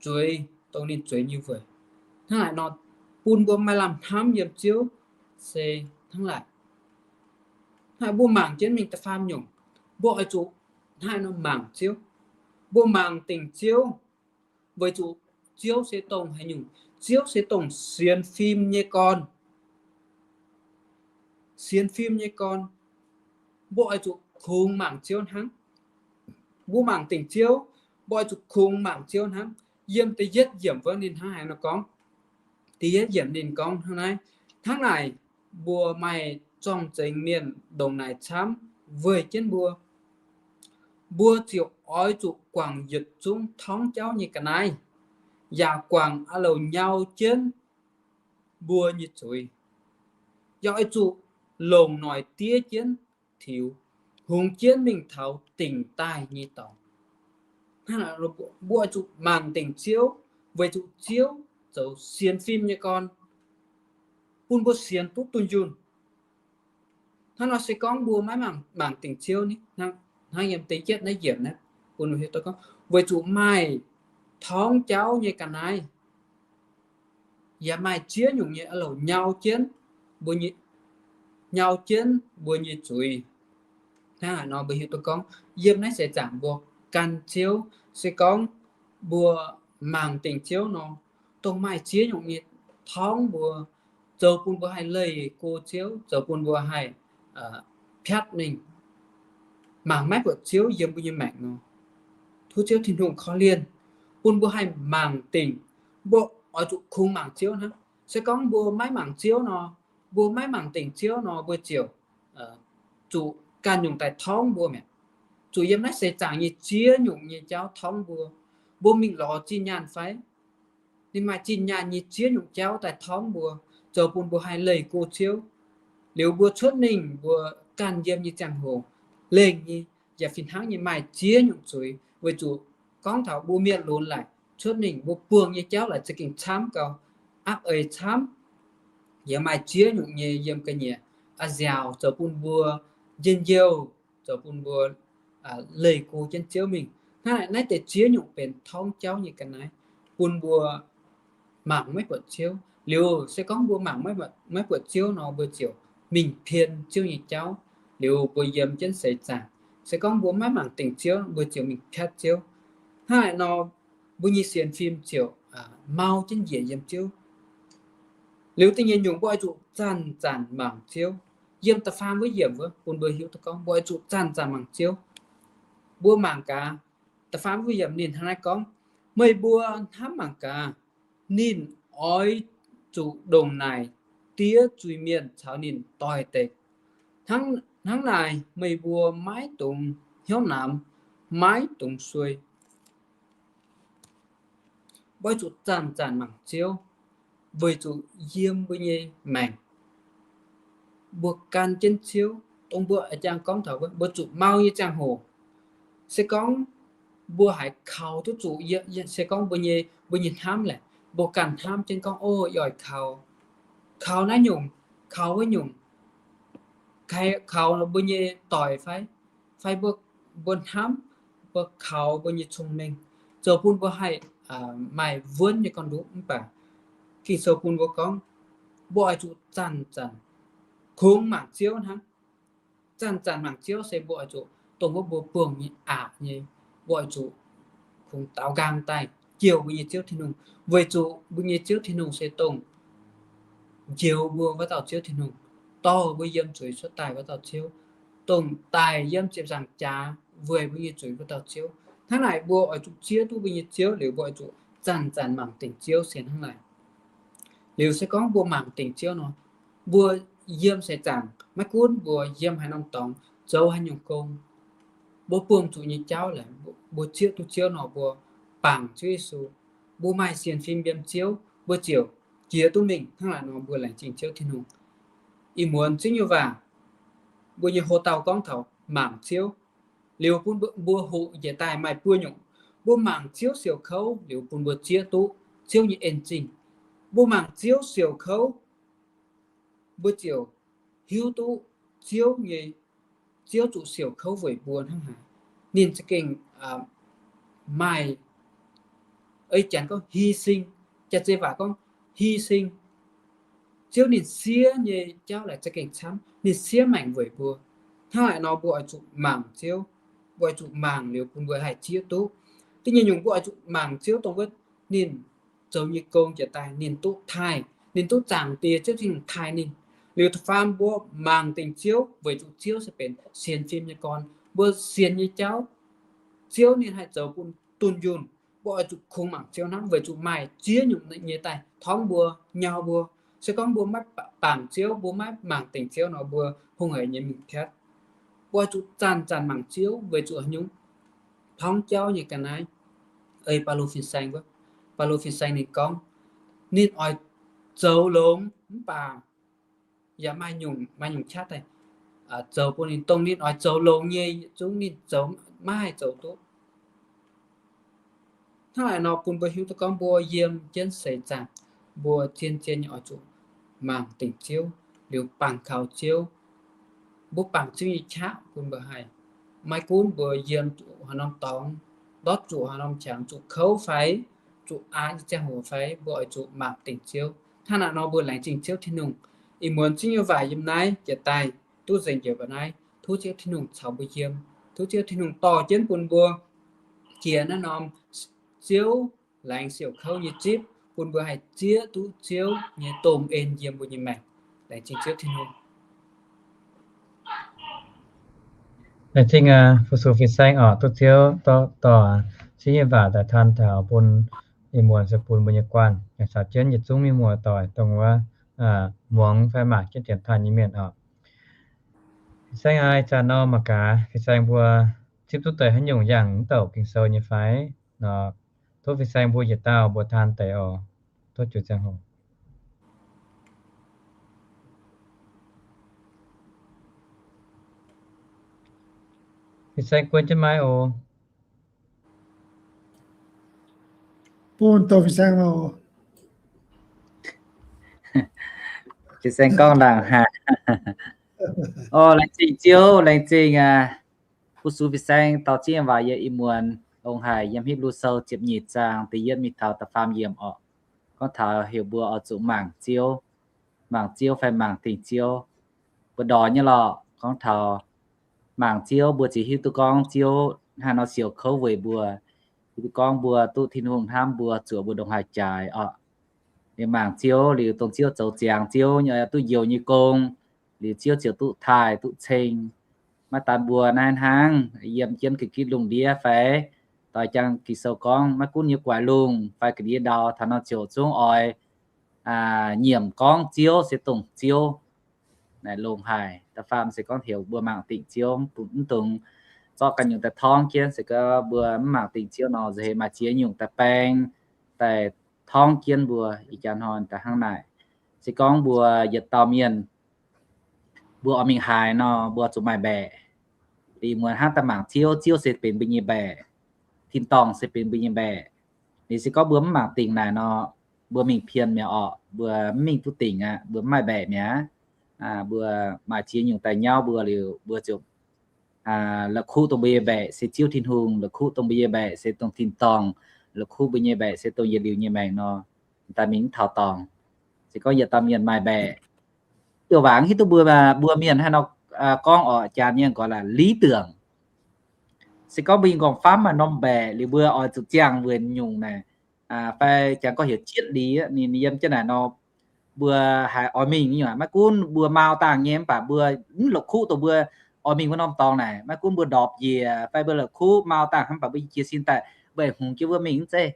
zueiz dongh ninh zueiz nyei weic. Hnangv naaic nor, bun mbuo maaih lamh hnamv yiem Ziouv se hnangv naaic. Hnangv naaic mbuo mangc jienv mingh da'faam nyungc, mbuo oix zuqc hnangv haaix nor mangc Ziouv. Mbuo mangc dingc Ziouv weic zuqc Ziouv se dongh haaix nyungc? Ziouv se dongh sienx fim nyei gorn. Sienx fim nyei gorn, mbuo oix zuqc kungx mangc Ziouv hnangv. Mbuo mangc dingc Ziouv, mbuo oix zuqc kungx mangc Ziouv hnangv. Yiem da'yietv yiemc wuov ninh hnangv haaix nor gorngv? Da'yietv yiemc ninh gorngv hnangv naaiv, hnangv naaic mbuo maaih zorng-zengx mienh ndongc naaic camv weih jienv mbuo, mbuo ziouc oix zuqc guangc yietc zungv torngv jauv nyei ga'naaiv, yaac guangc aah loc nyau jienv mbuo nyei zuiz, yaac oix zuqc longc noic diev jienv tiux, hungx jienv mingh taux dingc daaih nyei dorngx. Mbuo oix zuqc mangc dingc Ziouv, weic zuqc Ziouv zoux sienx fim nyei gorn, bun mbuo sienx duqv dunh yunh. Hnangv nor se gorngv mbuo maiv mangc, mangc dingc Ziouv, hnangv yiem da'yietv naaiv yiemc naaiv, bun mbuo hiuv duqv gorngv weic zuqc maaih torngv jauv nyei ga'naaiv, yaac maaih ziex nyungc nyei aah loc nyau jienv mbuo nyei, nyau jienv mbuo nyei zuiz. Hnangv naaic nor mbuo hiuv duqv gorngv yiem naaiv seix zaangc mbuo gan Ziouv, se gorngv mbuo mangc dingc Ziouv nor, dongh maaih ziex nyungc nyei torngv mbuo, zoux bun mbuo haih leih go Ziouv, zoux bun mbuo haih piatv mingh, mangc maiv buatc Ziouv yiem mbuo nyei maengc nor. Tov Ziouv Tin-Hungh korv-lienh bun mbuo haih mangc dingc. Mbuo oix zuqc kungx mangc Ziouv hnangv. Se gorngv mbuo maiv mangc Ziouv nor, mbuo maiv mangc dingc Ziouv nor, mbuo ziouc zuqc ganh nyungc daaih torngv mbuo mi'aqv. Zuqc yiem naaiv seix zaangc nyei ziex nyungc nyei jauv torngv mbuo. Mbuo mingh lorz zinh nyaanh fai? Ninh maaih zinh nyaanh nyei ziex nyungc jauv daaih torngv mbuo, zoux bun mbuo haih leih go Ziouv. Liuz mbuo cuotv mingh mbuo ganh yiem nyei ziangh hoc, lengh nyei yaac fih hnangv nyei maaih ziex nyungc zuiz, weic zuqc gorngv taux mbuo mienh lunx laaic cuotv mingh mbuo buangh nyei jauv laaic za'gengh camv gau, apv eix camv, yaac maaih ziex nyungc nyei yiem ga'nyiec a'nziaauc zoux bun mbuo njien-youh, zoux bun mbuo leih go jienv Ziouv mingh. Hnangv naaic naaiv deix ziex nyungc benx torngv jauv nyei ga'naaiv bun mbuo mangc maiv buatc Ziouv. Liuz se gorngv mbuo mangc maiv buatc Ziouv nor, mbuo ziouc mingh pien Ziouv nyei jauv. Liuz mbuo yiem jienv seix zaangc, se gorngv mbuo maiv mangc dingc Ziouv, mbuo ziouc mingh piatv Ziouv. Hnangv naaic nor, mbuo nyei sienx fim ziouc mau jienv njiec yiem Ziouv. Liuz da'nyeic nyungc mbuo oix zuqc zanc-zanc mangc Ziouv. Yiem da'faam wuov yiemc wuov bun mbuo hiuv duqv gorngv mbuo oix zuqc zanc-zanc mangc Ziouv. Mbuo mangc gaax, da'faam wuov yiemc ninh hnangv naaiv gorngv, meih mbuo hnamv mangc gaax, ninh oix zuqc ndongc naaic diev zuiz-mienh caux ninh doix-dekc. Hnangv naaic meih mbuo maiv dungx hnyouv namx, maiv dungx suei. Mbuo oix zuqc zanc-zanc mangc Ziouv, weic zuqc yiem mbuo nyei maengc, mbuo gan jienv Ziouv, dongh mbuo a'jang gorngv taux mbuo zuqc mau nyei ziangh hoc, se gorngv mbuo haiz kaux duqv zuqc, se gorngv mbuo nyei, mbuo nyei hnamv laaic, mbuo ganh hnamv jienv gorngv, o, yie oix kaux, kaux naaiv nyungc, kaux wuov nyungc, kaux mbuo nyei doic fai, fai mbuo, mbuo hnamv, mbuo kaux mbuo nyei cong-mengh, zoux bun mbuo haih maaih wuonv nyei gorn-ndoqv. Mv baac Ging-Sou bun mbuo gorngv, mbuo oix zuqc zanc-zanc kungx mangc Ziouv hnangv. Zanc-zanc mangc Ziouv se mbuo oix zuqc dongh wuov mbuo buangh nyei aqc nyei, mbuo oix zuqc kungx daaux nqaang daaih jouh mbuo nyei Ziouv Tin-Hungh, weic zuqc mbuo nyei Ziouv Tin-Hungh se dongh njoux mbuo wuov dauh Ziouv Tin-Hungh, dorh mbuo yiem zuiz cuotv daaih wuov dauh Ziouv, dongh daic yiem ziepc nzaangc jaax weic mbuo nyei zuiz wuov dauh Ziouv. Hnangv naaic mbuo oix zuqc zieqv duqv mbuo nyei Ziouv liuz, mbuo oix zuqc zanc-zanc mangc dingc Ziouv sienx hnangv naaic. Liuz se gorngv mbuo mangc dingc Ziouv nor, mbuo yiem seix zaangc maiv gunv mbuo yiem haaix norm dorngx, zoux haaix nyungc gong, mbuo buangh zuqc nyei jauv laaic, mbuo zieqv duqv Ziouv nor, mbuo bangc Ziouv Yesu, mbuo maaih sienx fim yiem Ziouv, mbuo ziouc jiex duqv mingh. Hnangv naaic nor mbuo laengz zingh Ziouv Tin-Hungh. Ih muonz Ziouv nyei waac, mbuo nyei hoc-dauh gorngv taux mangc Ziouv, liuz bun mbuo hoqc njiec daaih maaih buo nyungc. Mbuo mangc Ziouv siouc kouv liuz bun mbuo zieqv duqv Ziouv nyei en zingh. Mbuo mangc Ziouv siouc kouv, mbuo ziouc hiuv duqv Ziouv nyei, Ziouv zuqc siouc kouv weic mbuo hnangv haaix. Ninh za'gengh maaih, ei janx gorngv hy sinh, jaax-zei waac gorngv hy sinh. Ziouv ninh siev nyei jauv laaic za'gengh camv, ninh siev maengc weic mbuo. Hnangv naaic nor mbuo oix zuqc mangc Ziouv, mbuo oix zuqc mangc liuz bun mbuo haih zieqv duqv. Da'nyeic nyungc mbuo oix zuqc mangc Ziouv dongh wuov ninh zoux nyei gong njiec daaih ninh duqv taaih, ninh duqv Zaangc Diex Ziouv Tin-Hungh taaih ninh. Liuz da'faam mbuo mangc dingc Ziouv weic zuqc Ziouv se benx sienx fim nyei gorn. Mbuo sienx nyei jauv, Ziouv ninh haih zoux bun dunh yunh. Mbuo oix zuqc kungx mangc Ziouv hnangv weic zuqc maaih ziex nyungc nyei daaih torngv mbuo, nyau mbuo. Se gorngv mbuo maiv bangc Ziouv, mbuo maiv mangc dingc Ziouv nor, mbuo hungh haic nyei mingh piatv. Mbuo zuqc zanc-zanc mangc Ziouv weic zuqc haaix nyungc? Torngv jauv nyei ga'naaiv, ei Baulo fin-saeng wuov, Baulo fin-saeng ninh gorngv, ninh oix zoux longx mv baac yaac maaih nyungc, maaih nyungc qaqv daaih zoux bun ninh, dongh ninh oix zoux longx nyei yietc zungv ninh zoux maiv haih zoux duqv. Hnangv naaic nor bun mbuo hiuv duqv gorngv mbuo yiem jienv seix zaangc, mbuo zien-zien nyei oix zuqc mangc dingc Ziouv, liuz bangc kaux Ziouv. Mbuo bangc Ziouv nyei qaqv bun mbuo haih, maiv gunv mbuo yiem zuqc haaix norm dorngx, ndortv zuqc haaix norm qangx, zuqc kouv fai zuqc aqc nyei ziangh hoc fai, mbuo oix zuqc mangc dingc Ziouv. Hnangv naaic nor mbuo laengz zingh Ziouv Tin-Hungh, ih muonz Ziouv nyei waac yiem naaiv jiex daaih duqv nzengc njiec mbuo naaiv. Tov Ziouv Tin-Hungh caux mbuo yiem. Tov Ziouv Tin-Hungh dorh jienv bun mbuo jiex naaiv norm Ziouv laengz siouc kouv nyei zipv, bun mbuo haih zieqv duqv Ziouv nyei domh en yiem mbuo nyei maengc. Laengz zingh Ziouv Tin-Hungh. Laengz zingh fu-sux fin-saeng oc, duqv Ziouv dorh Ziouv nyei waac daaih taan taux bun ih muonz se bun mbuo nyei guanh, yaac caux jienv yietc zungv mienh muoz-doic dongh wuov muangx fai mangc jienv dienx taaih nyei mienh oc. Fin-saeng aac, ih zanc nor mangc gaax fin-saeng mbuo zipv duqv deix haaix nyungc yangh mv douc Ging-Sou nyei fai? Nor, tov fin-saeng mbuo yietc dauh mbuo taan deix oc. Tov ziux ziangh hoc. Fin-saeng guon jienv maiv oc. Bun dongh fin-saeng oc. Fin-saeng gorngv laangc haic. Orv, laengz zingh Ziouv, laengz zingh fu-sux fin-saeng dorh zieqv waac yiem ih muonz longx haic, yiem Hipv^lu Sou ziepc nyeic zaang da'yietv mingh taux da'faam yiemc orqc. Gorngv taux heuc mbuo oix zuqc mangc Ziouv, mangc Ziouv fai mangc dingc Ziouv. Mbuo ndorx nyei lorqc, gorngv taux mangc Ziouv mbuo ziouc hiuv duqv gorngv Ziouv hnangv nor siouc kouv weic mbuo. Hiuv duqv gorngv mbuo duqv Tin-Hungh hnamv mbuo, zuoqc mbuo ndongc haaix jaaix orqc. Liuz mangc Ziouv liuz dongh Ziouv zoux ziangx, Ziouv duqv njoux nyei gong, liuz Ziouv ziouc duqv taaih duqv ceng. Maiv daan mbuo naaiv hnangv, yiem jienv ga'gitv lungh ndiev fai doix jangx Ging-Sou gorngv maiv gunv yiem guaix lungh fai ga'ndiev ndau, taux nor ziouc zungv oix nyiemc gorngv Ziouv se dongh Ziouv. Naaic longx haic. Da'faam se gorngv heuc mbuo mangc dingc Ziouv, mv dungx zorqv ganh nyungc daaih torngv jienv. Se gorngv mbuo mv mangc dingc Ziouv nor, nziex heix maaih ziex nyungc daaih baeng, daaih torngv jienv mbuo. Ih jaax hnoi daaih hnangv naaic. Se gorngv mbuo yietc dauh mienh, mbuo oix mingh haaix nor, mbuo zuqc maaih mbaeqc. Ih muonz hnangv daaih mangc Ziouv, Ziouv se benx mbuo nyei mbaeqc. Tin-dorngh se benx mbuo nyei mbaeqc. Liuz se gorngv mbuo mv mangc dingc naaic nor, mbuo mingh pien mi'aqv orqc, mbuo mv mingh duqv dingc aqv, mbuo mv maaih mbaeqc mi'aqv. Mbuo maaih ziex nyungc daaih nyauv mbuo liuz, mbuo ziouc la'kuqv dongh mbuo nyei mbaeqc se Ziouv Tin-Hungh, la'kuqv dongh mbuo nyei mbaeqc se dongh tin-dorngh, la'kuqv mbuo nyei mbaeqc se dongh yietc liuz nyei maengc nor, daaih mingh mv taux dorngx. Se gorngv yietc dauh mienh maaih mbaeqc, douc waac hiuv duqv mbuo, mbuo mienh haaix nor gorngv orqc, Janx nyei gorngv laaix lý tưởng. Se gorngv mbuo nyei nqorngv-famv maaih norm mbaeqc liuz mbuo oix zuqc ziangh weic nyungc naaic, fai Janx gorngv heuc triết lý, ninh yiem jienv naaic nor, mbuo haiz oix mingh nyungc, maiv gunv mbuo mau dangh nyei mv baac mbuo mv la'kuqv dongh mbuo oix mingh wuov norm dorngx naaic. Maiv gunv mbuo ndorpc njiec fai mbuo la'kuqv mau dangh mv baac mbuo jiez sin daaih, mbuo aengx hungx jienv wuov mingh mv zeiz.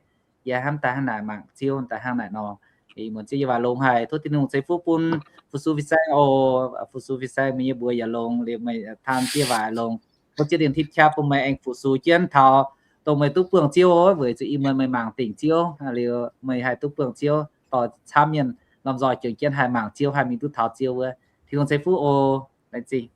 Yie hnamv daaih hnangv naaic, mangc Ziouv daaih hnangv naaic nor. Ih muonz Ziouv nyei waac longx haic, tov Tin-Hungh ceix fuqv bun fu-sux fin-saeng oc. Fu-sux fin-saeng meih nyei mbuox yaac longx liuz meih taan Ziouv nyei waac longx. Tov Ziouv dingc tipv qaqv bun meih aengx fu-sux jienv taux dongh meih duqv buangh Ziouv oc, weic zuqc ih muonz meih mangc dingc Ziouv liuz meih haih duqv buangh Ziouv, dorh camv mienh lomh nzoih jangx jienv haih mangc Ziouv, haih mingh duqv taux Ziouv wuov. Tin-Hungh ceix fuqv oc. Laengz zingh.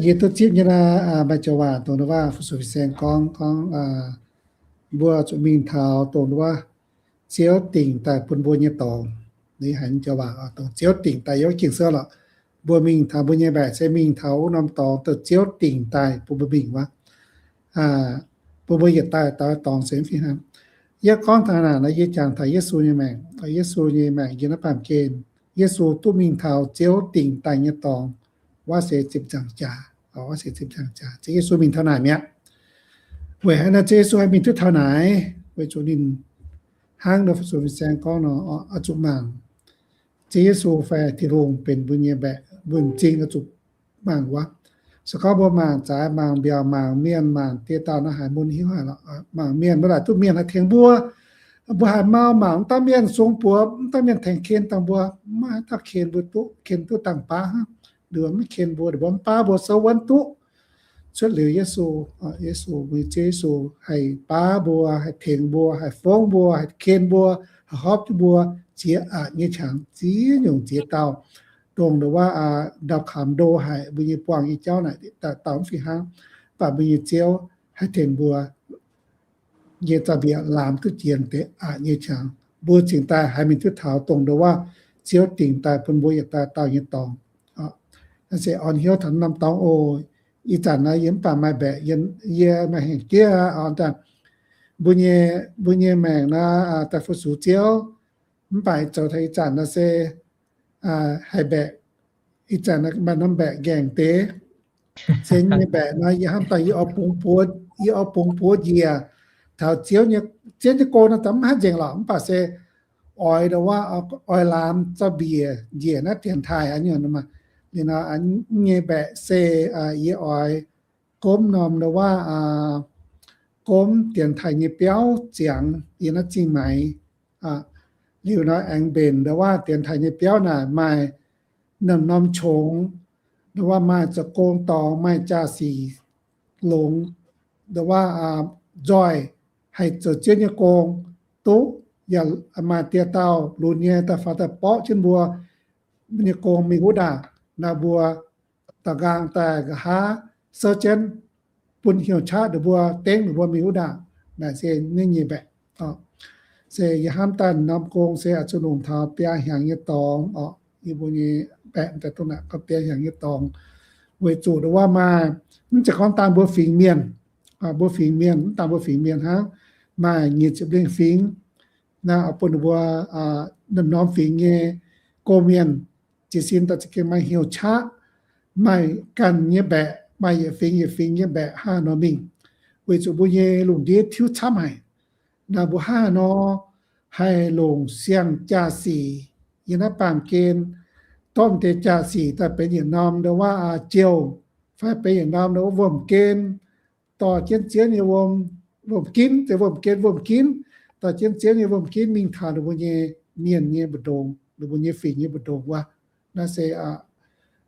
Yie duqv zipv nyei naaiv, maaih joux waac dongh wuov fu-sux fin-saeng gorngv, gorngv mbuo zuqc mingh taux dongh wuov Ziouv dingc daaih bun mbuo nyei dorngx. Ninh haiz joux waac dongh Ziouv dingc daaih yiem Ging-Sou lorqc. Mbuo mingh taux mbuo nyei mbaeqc se mingh taux wuov norm dorngx dongh Ziouv dingc daaih bun mbuo mingh wuov. Bun mbuo yietc daaih dauh dorngx se fih hnangv. Yie gorngv taux naaic nor, yie jangx taux Yesu nyei maengc. Yesu nyei maengc yiem naaiv baamh gen, Yesu duqv mingh taux Ziouv dingc daaih nyei dorngx, wuov se ziepc nzaangc jaax, wuov se ziepc nzaangc jaax. Ziouv Yesu mingh taux naaic mi'aqv. Weic haaix nor Ziouv Yesu haih mingh duqv taux naaic? Weic zuqc ninh hnangv nor fu-sux fin-saeng gorngv nor, oix zuqc mangc Ziouv Yesu fai Tin-Hungh benx mbuo nyei mbaeqc, mbuo m'zing oix zuqc mangc wuov. Se gorngv mbuo mangc zaaix, mangc mbiaauc, mangc mienh, mangc dieh dauh nor, haiz mbuo hiuv haic lorqc. Mangc mienh, mbuo laaic duqv mienh haih tengx mbuo. Mbuo haiz mau mangc mv dauh mienh sung buoz, mv dauh mienh tengx ken dangh mbuo, mv maaih haaix dauh ken mbuo duqv, ken duqv dangh baav hnangv. Ninh mbuo mv ken mbuo, ninh mbuo mv baav mbuo souv wuonv duqv. Cuotv liuz Yesu, Yesu, mbuo nyei Ziouv Yesu haih baav mbuo, haih tengx mbuo, haih fongv mbuo, haih ken mbuo, haih horpc jienv mbuo ziex aqc nyei qangx, ziex nyungc ziex dauh, dongh ndongc wuov ndau-kamx ndo haic mbuo nyei buangh nyei jauv naaic dauh mv fih hnangv. Mv baac mbuo nyei Ziouv haih tengx mbuo nyei zaux-mbiec laamx duqv jiex deix aqc nyei qangx. Mbuo cingx daaih haih mingh duqv taux dongh ndongc wuov Ziouv dingc daaih bun mbuo yietc dauh dauh nyei dorngx. Naaiv se orn hnyouv taux norm dorngx oc. Ih zanc naaiv yie mv baac maaih mbaeqc, yie maaih hengc jieqv orn daaih. Mbuo nyei, mbuo nyei maengc naaiv daaih fu-sux Ziouv, mv baac zoux taux ih zanc naaiv se haih mbaeqc, ih zanc maaih norm mbaeqc nqaengc deix. Se nyei mbaeqc nor, yie hnamv daaih yie oix bungx buoz, yie oix bungx buoz njiec taux Ziouv nyei, Ziouv nyei gong nor, daaih mv haih nzengc lorqc, mv baac se oix ndongc wuov, oix laamx zaux-mbiec njiec naaiv dienx taaih aqv nyungc. Liuz nor, nyei mbaeqc se yie oix gomv norm ndongc wuov, gomv dienx taaih nyei biauv ziangx yiem naaiv zingh maix. Liuz nor aengx mbenc ndongc wuov dienx taaih nyei biauv naaic maaih norm-norm qongx, ndongc wuov maaih zoux gong dorngx, maaih jaa-sic longx, ndongc wuov nzoih haih zoux Ziouv nyei gong duqv. Yaac maaih dieh dauh lunx nyei daaih faaux daaih borqv jienv mbuo, mbuo nyei gong mingh wuov ndaangc. Naaiv mbuo da'nqaang daaih nqa'haav souv jienv bun hnyouv qaqv ninh mbuo, dengv ninh mbuo mingh wuov ndaangc. Naaiv se nyei mbaeqc. Se yie hnamv daaih norm gong se oix zuqc longc taux biaa hnyangx nyei dorngx oc. Yie mbuo nyei mbaeqc daaih duqv naaic gorngv biaa hnyangx nyei dorngx, weic zuqc ndongc wuov maaih, mv zeiz gorngv dangh mbuo fingx mienh, mbuo fingx mienh, mv dangh mbuo fingx mienh hnangv, maaih nyic ziepc lengh fingx. Naaiv oix bun ninh mbuo norm-norm fingx nyei gong-mienh jiez sin daaih za'gengh maaih hnyouv qaqv, maaih ganh nyei mbaeqc, maaih yietc fingx yietc fingx nyei mbaeqc hnangv haaix nor mingh, weic zuqc mbuo nyei lungh ndiev tiuv camv haic. Naaiv mbuo hnangv haaix nor haih longc siang-jaa-sic yiem naaiv baamh gen, dorh deix jaa-sic daaih benx yietc norm ndongc wuov jouh, fai benx yietc norm ndongc wuov wuom-gen, dorh jienv Ziouv nyei wuom, wuom-ginv, deix wuom-gen, wuom-ginv, dorh jienv Ziouv nyei wuom-ginv mingh taux ninh mbuo nyei mienh nyei mbu'ndongx, ninh mbuo nyei fingx nyei mbu'ndongx wuov. Naaiv se,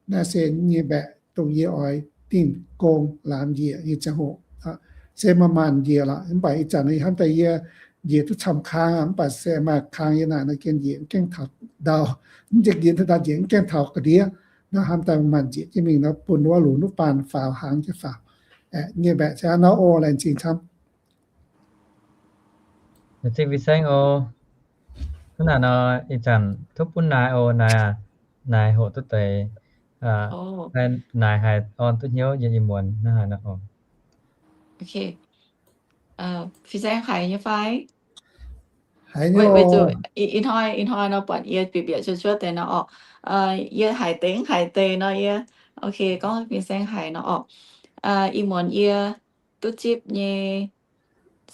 naaiv se nyei mbaeqc dongh yie oix dingh gong laamx njiec nyei ziangh hoc. Se maanc maanc njiec lorqc, mv baac ih zanc hnamv daaih yie njiec duqv camv kang, mv baac se maaih kang yie naaic nor gengh njiec mv gaengh taux ndau, mv njiec njiec ndau njiec mv gaengh taux ga'ndiev. Nor hnamv daaih maanc njiec jienv mingh nor bun wuov lunx wuov baan faaux hnaangx jienv faaux. Nyei mbaeqc se hnangv nor oc, laengz zingh camv. Laengz zingh Fin-Saeng oc. Hnangv naaic nor ih zanc tov bun naaic oc, naaic, naaic hoqc duqv deix, naaic haih orn duqv hnyouv yie, yie muonz hnangv haaix nor oc. Fin-Saeng haiz nyei fai? Weic zuqc ih hnoi, ih hnoi nor buatc yie bieqc bieqc cuotv cuotv deix nor orqc. Yie haiz deix haiz deix nor yie, ok, gorngv Fin-Saeng haiz nor orqc. Ih muonz yie duqv zipv nyei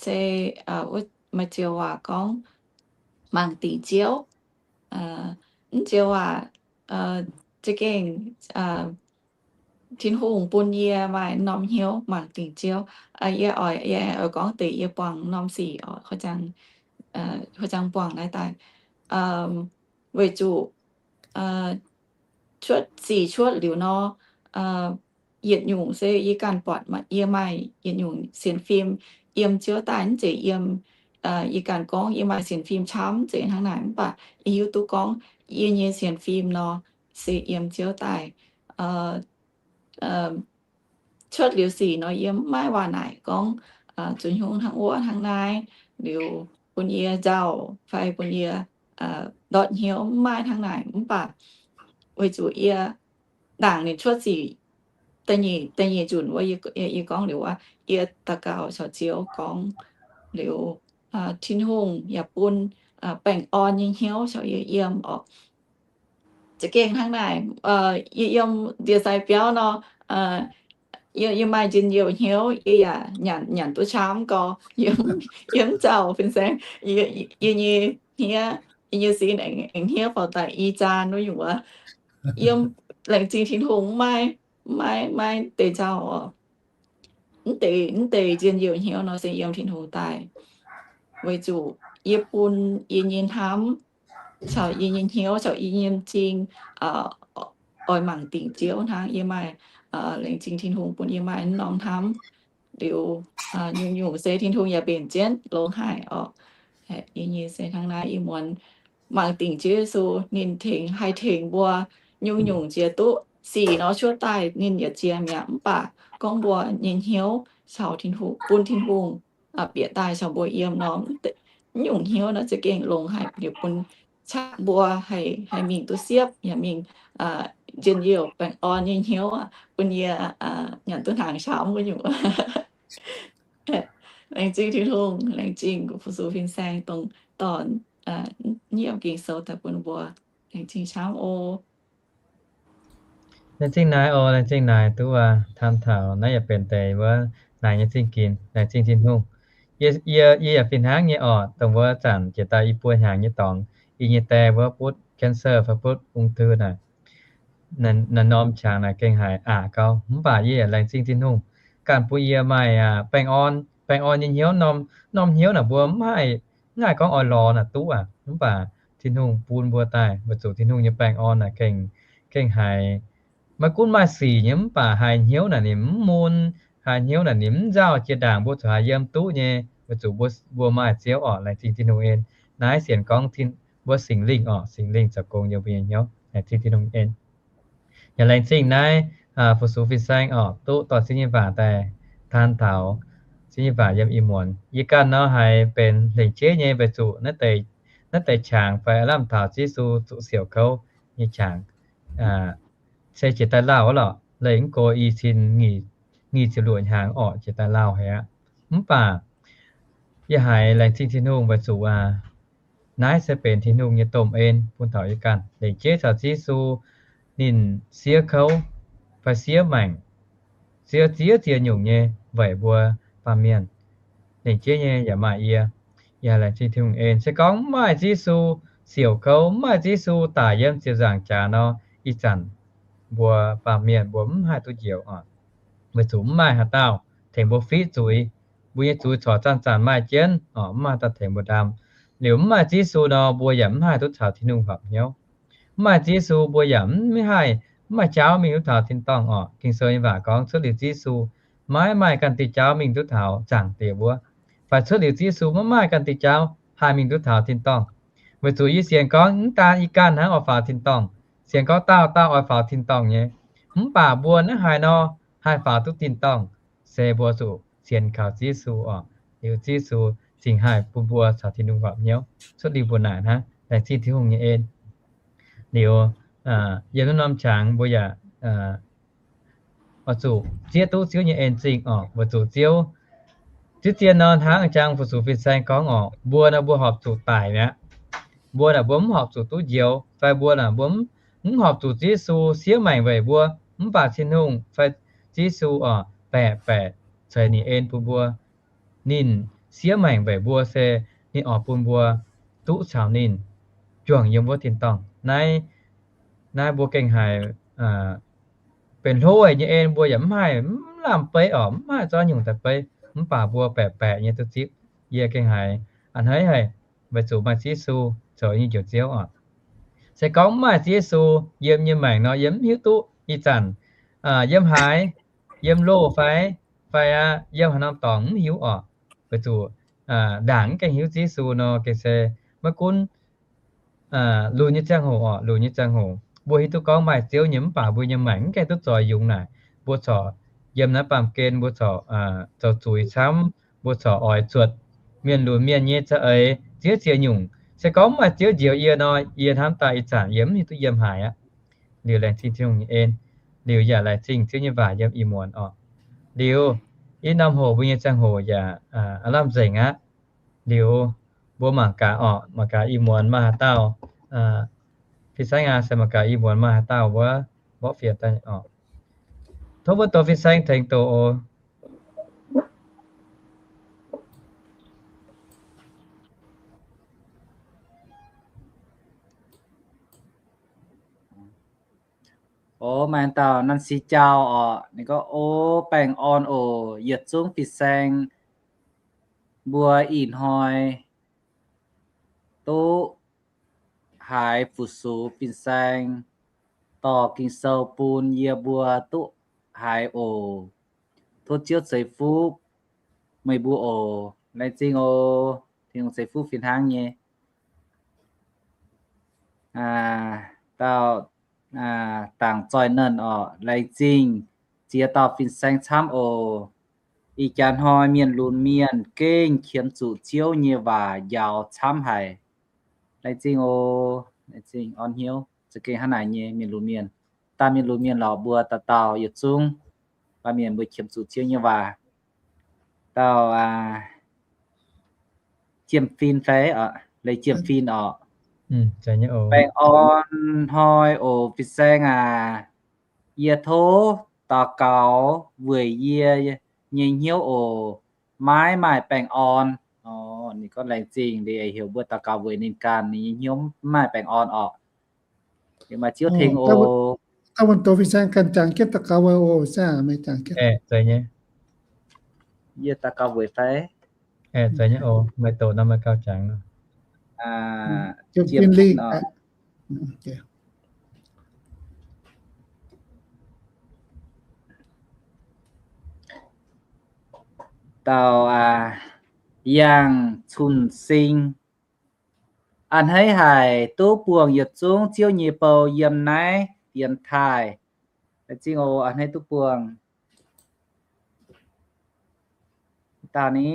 se maaih joux waac gorngv mangc dingc Ziouv. Mv joux waac za'gengh Tin-Hungh bun yie maaih norm hnyouv mangc dingc Ziouv. Yie oix, yie oix gorngv deix yie buangh norm sic oc, huo jangx buangh naaiv daaih. Weic zuqc cuotv sic cuotv liuz nor, yietc nyungc se yie ganh buatc yie maaih yietc nyungc sienx fim yiem Ziouv daaih, mv zeiz yiem, yie ganh gorngv yie maaih sienx fim camv, mv zeiz hnangv naaic, mv baac yie hiuv duqv gorngv yie nyei sienx fim nor se yiem Ziouv daaih. Cuotv liuz sic nor yie mv maaih waac naaic gorngv zuqc hnyouv hnangv wuov hnangv naaiv, liuz bun yie nzauh fai bun yie ndortv hnyouv, mv maaih hnangv naaic, mv baac weic zuqc yie ndaangc ninh cuotv sic da'nyeic, da'nyeic nzunc wuov, yie gorngv liuz wuov, yie daux gaux caux Ziouv gorngv liuz, Tin-Hungh yaac bun baengh orn nyei hnyouv caux yie yiem orqc. Za'gengh hnangv naaic, yie yiem ndie-sai biauv nor, yie maaih njien-youh hnyouv, yie yaac nyanc, nyanc duqv camv gorx, yie mv nzauh, Fin-Saeng, yie nyei hniev, yie nyei sin aengx hniev faaux daaih i zaan wuov nyungc wuov. Yiem laengz zingh Tin-Hungh mv maaih, mv maaih, mv maaih deix nzauh oc. Mv deix, mv deix njien-youh hnyouv nor se yiem Tin-Hungh daaih, weic zuqc yie bun yie nyei hnamv caux yie nyei hnyouv caux yie nyei m'zing oix mangc dingc Ziouv hnangv. Yie maaih, laengz zingh Tin-Hungh bun yie maaih norm hnamv. Liuz nyungc-nyungc se Tin-Hungh yaac mbenc jienv longx haic orqc. Yie nyei se hnangv naaiv, ih muonz mangc dingc Ziouv Yesu, ninh tengx, haih tengx mbuo nyungc-nyungc jiex duqv. Sic nor cuotv daaih ninh yaac jiex mi'aqv, mv baac gorngv mbuo nyei hnyouv caux Tin-Hungh, bun Tin-Hungh bieqc daaih caux mbuo yiem nor, nyungc hnyouv nor za'gengh longx haic, liuz bun caqv mbuo haih mingh duqv siepv, yaac mingh njien-youh baengh orn nyei hnyouv, bun yie nyanc duqv hnaangx shamv wuov nyungc. Laengz zingh Tin-Hungh, laengz zingh fu-sux fin-saeng dongh dorh nyiemc Ging-Sou daaih bun mbuo. Laengz zingh camv oc. Laengz zingh naaic oc, laengz zingh naaic duqv taan taux naaiv yaac benx deix wuov naaic nyei zingh ginx. Laengz zingh Tin-Hungh. Yie, yie yaac fih hnangv nyei orqc, dongh wuov zanc jiex daaih i buo hnyangx nyei dorngx, yie nyei die wuov butv cancer fai butv ung thư naaic, naaiv norm qangx naaic gengh haiz aqc gau. Mv baac yie yaac laengz zingh Tin-Hungh ganh bun yie maaih baengh orn, baengh orn nyei hnyouv. Norm hnyouv naaic mbuo mv haih, mv haih gorngv oix lorz naaic duqv aqv. Mv baac Tin-Hungh bun mbuo daaih weic zuqc Tin-Hungh nyei baengh orn naaic gengh, gengh haiz maiv gunv maaih sic nyei, mv baac haiz hnyouv naaic ninh mv mun, haiz hnyouv naaic ninh mv nzauh jiex ndaangc mbuo corc haiz yiem duqv nyei, weic zuqc mbuo maaih Ziouv orqc. Laengz zingh Tin-Hungh en. Naaiv sienx gorngv mbuo Singx Lingh orqc, Singx Lingh zoux gong yiem mbuo nyei hnyouv. Laengz zingh Tin-Hungh en. Yaac laengz zingh naaiv fu-sux fin-saeng orqc, duqv dorh Ziouv nyei waac daaih taan taux Ziouv nyei waac yiem ih muonz. Yie ganh nor haiz benx lengc jeiv nyei weic zuqc naaiv deix qangx fai aav lamh taux Ziouv Yesu zuqc siouc kouv nyei qangx, se jiex daaih lauh lorqc, leih mv go i cin nyic ziepc luoqc hnyangx orqc jiex daaih lauh haic aqv. Mv baac yie haiz laengz zingh Tin-Hungh weic zuqc aac, naaiv se benx Tin-Hungh nyei domh en bun taux yie ganh. Lengc jeiv caux Ziouv Yesu ninh siev kouv fai siev maengc, siev ziex ziex nyungc nyei weic mbuo baamh mienh. Lengc jeiv nyei yaac maaih yie. Yie haiz laengz zingh Tin-Hungh en. Se gorngv mv maaih Ziouv Yesu siouc kouv, mv maaih Ziouv Yesu daic yiem ziepc nzaangc jaax nor, ih zanc mbuo baamh mienh mbuo mv haih duqv njoux oc. Weic zuqc mv maaih haaix dauh tengx mbuo fiqv zuiz. Mbuo nyei zuiz corc zanc-zanc maaih jienv oc, mv maaih dauh tengx mbuo ndaam. Liuz mv maaih Ziouv Yesu nor, mbuo yaac mv haih duqv caux Tin-Hungh horpc hnyouv. Mv maaih Ziouv Yesu mbuo yaac mv haih, mv maaih jauv mingh duqv taux tin-dorngh oc. Ging-Sou nyei waac gorngv cuotv liuz Ziouv Yesu maiv maaih ganh diuh jauv mingh duqv taux Zaangc Diex wuov. Fai cuotv liuz Ziouv Yesu maiv maaih ganh diuh jauv haih mingh duqv taux tin-dorngh. Weic zuqc yie sienx gorngv mv daan yie ganh hnangv oix faaux tin-dorngh. Sienx gorngv dauh dauh oix faaux tin-dorngh nyei. Mv baac mbuo naaiv haaix nor haih faaux duqv tin-dorngh, se mbuo zuqc sienx kaux Ziouv Yesu oc. Liuz Ziouv Yesu cingx haih bun mbuo caux Tin-Hungh horpc hnyouv. Cuotv liuz mbuo naaic hnangv, laengz zingh Tin-Hungh nyei en. Liuz yiem naaiv norm qangx mbuo yaac oix zuqc zieqv duqv Ziouv nyei en zingh oc. Weic zuqc Ziouv, Ziouv zien nor hnangv jang fu-sux fin-saeng gorngv oc, mbuo nor mbuo horpc zuqc daic mi'aqv. Mbuo naaic mbuo mv horpc zuqc duqv njoux, fai mbuo naaic mbuo mv horpc zuqc Ziouv Yesu siev maengc weic mbuo. Mv baac Tin-Hungh fai Ziouv Yesu oc, baeqc baeqc ceix ninh en bun mbuo. Ninh siev maengc weic mbuo se ninh oix bun mbuo duqv caux ninh juangc yiem wuov tin-dorngh. Naaiv, naaiv mbuo gengh haiz benx hlo haic nyei en, mbuo yaac mv haih mv lamh beiv oc, mv haih zorqv nyungc daaih beiv. Mv baac mbuo baeqc baeqc nyei duqv zipv. Yie gengh haiz a'hneiv haic, weic zuqc maaih Ziouv Yesu zoux nyei Njoux Ziouv oc. Se gorngv mv maaih Ziouv Yesu yiem nyei maengc nor, yie mv hiuv duqv ih zanc yiem haaix, yiem loh fai, fai aqv, yiem haaix norm dorngx mv hiuv oc. Weic zuqc ndaangc mv gaengh hiuv Ziouv Yesu nor, gengh se maiv gunv lunx nyei ziangh hoc oc, lunx nyei ziangh hoc mbuo hiuv duqv gorngv maaih Ziouv nyei, mv baac mbuo nyei maengc mv gaengh duqv zoix yungz naaic. Mbuo corc yiem naaiv baamh gen mbuo corc zoux zuiz camv, mbuo corc oix zuotc mienh lunx mienh nyei za'eix ziex ziex nyungc. Se gorngv mv maaih Ziouv njoux yie nor, yie hnamv daaih ih zanc yie mv hiuv duqv yiem haaix aqv. Liuz laengz zingh Tin-Hungh nyei en. Liuz yaac laengz zingh Ziouv nyei waac yiem ih muonz oc. Liuz i norm hoc mbuo nyei ziangh hoc yaac aav lamh nzengc aqv. Liuz mbuo mangc gaax oc, mangc gaax ih muonz maaih haaix dauh, fin-saeng aac, se mangc gaax ih muonz maaih haaix dauh wuov mborqv fienx daaih oc. Tov mbuo dox fin-saeng tengx doqc oc. O, maaih dauh Nan Si Jauv oc, ninh gorngv, O, baengh orn oc, yietc zungv fin-saeng mbuo ih hnoi duqv haiz fu-sux fin-saeng dorh Ging-Sou bun yie mbuo duqv haiz oc. Tov Ziouv ceix fuqv meih mbuo oc. Laengz zingh oc. Tin-Hungh ceix fuqv fih hnangv nyei. Dauh dangc zoih nernh oc, laengz zingh ziex dauh fin-saeng camv oc. Ih jaax hnoi mienh lunx mienh gengh qiemx zuqc Ziouv nyei waac njaaux camv haic. Laengz zingh oc. Laengz zingh orn hnyouv. Za'gengh hnangv naaic nyei, mienh lunx mienh, daaih mienh lunx mienh lorqc, mbuo dauh dauh yietc zungv, baamh mienh mbuo qiemx zuqc Ziouv nyei waac. Dauh Jiem Fin fai? Leiz Jiem Fin oc. Baengh orn hnoi oc fin-saeng aac. Yie tov daux gaux weic yie nyei hnyouv oc, maiv maaih baengh orn. Ninh gorngv laengz zingh, heuc mbuo daux gaux weic ninh ganh, ninh nyei hnyouv mv maaih baengh orn orqc. Maaih Ziouv tengx oc. Fin-saeng ganh jangx jienv daux gaux weic oc. Yie daux gaux weic fai? Meih doqc nor meih gauh jangx. Dauh Yangh Cun Sing. A'hneiv haic duqv buangh yietc zungv Ziouv nyei bou yiem naaiv dienx taaih. Laengz zingh oc, a'hneiv duqv buangh. Dauh ni,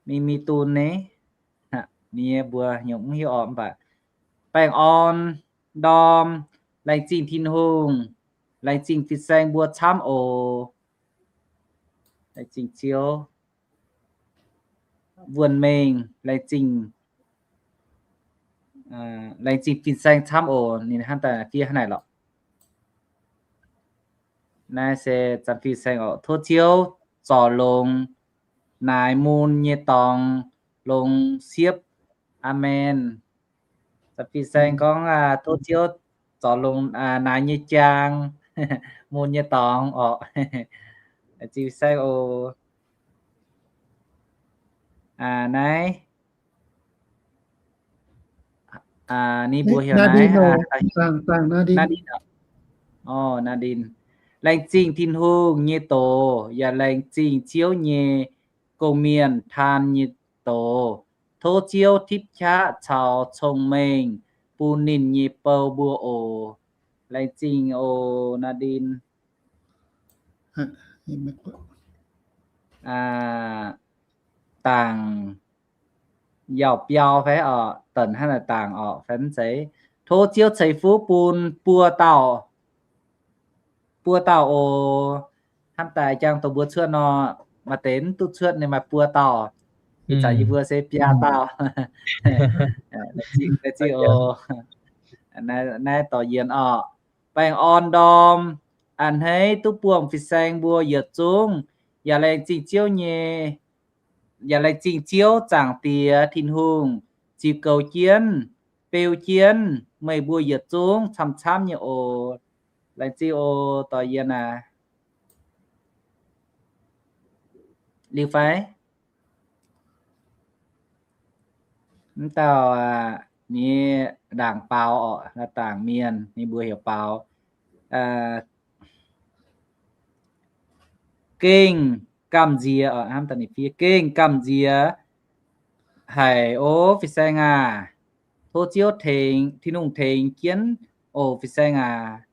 mingh mingh dun ni, nie mbuo nyungc mv hiuv orqc, mv baac baengh orn ndorm, laengz zingh Tin-Hungh, laengz zingh fin-saeng mbuo camv oc. Laengz zingh Ziouv. Wuonh Mengh, laengz zingh, laengz zingh fin-saeng camv oc. Ninh hnamv daaih fiev hnangv naaic lorqc. Naaiv se zanc fin-saeng oc. Tov Ziouv zorc longx naaic mun nyei dorngx, longx siepv. Aamen. Zanc fin-saeng gorngv, tov Ziouv zorc longx naaic nyei jaang, mun nyei dorngx orqc. Zingh saeng oc. Naaiv ninh mbuo heuc naaiv Nadine. Laengz zingh Tin-Hungh nyei doz, yaac laengz zingh Ziouv nyei gong-mienh taan nyei doz. Tov Ziouv tipv qaqv caux cong-mengh bun ninh nyei bou mbuo oc. Laengz zingh oc, Nadine. Dangc yaac biau fai orqc, dangc hnangv naaic dangc orqc fai mv zeiz. Tov Ziouv ceix fuqv bun buo dauh, buo dauh oc. Hnamv daaih jangx dongh mbuo cuotv nor, maaih deix mv duqv cuotv, ninh maaih buo dauh. Ih zanc yie mbuo se biaa dauh. Naaiv dorh yienx orqc. Baengh orn ndorm, a'hneiv duqv buangh fin-saeng mbuo yietc zungv, yaac laengz zingh Ziouv nyei, yaac laengz zingh Ziouv Zaangc Diex Tin-Hungh ziux goux jienv, beu jienv meih mbuo yietc zungv camv-camv nyei oc. Laengz zingh oc, dorh yienx aac. Liuz fai? Mv dauh ni ndaangc Baaux orqc, ndaangc mienh, ninh mbuo heuc Baaux. Gengh gamh nziex, hnamv daaih ninh fiev, gengh gamh nziex haic ov fin-saeng aac. Tov Ziouv tengx, Tin-Hungh tengx jienv oc fin-saeng aac.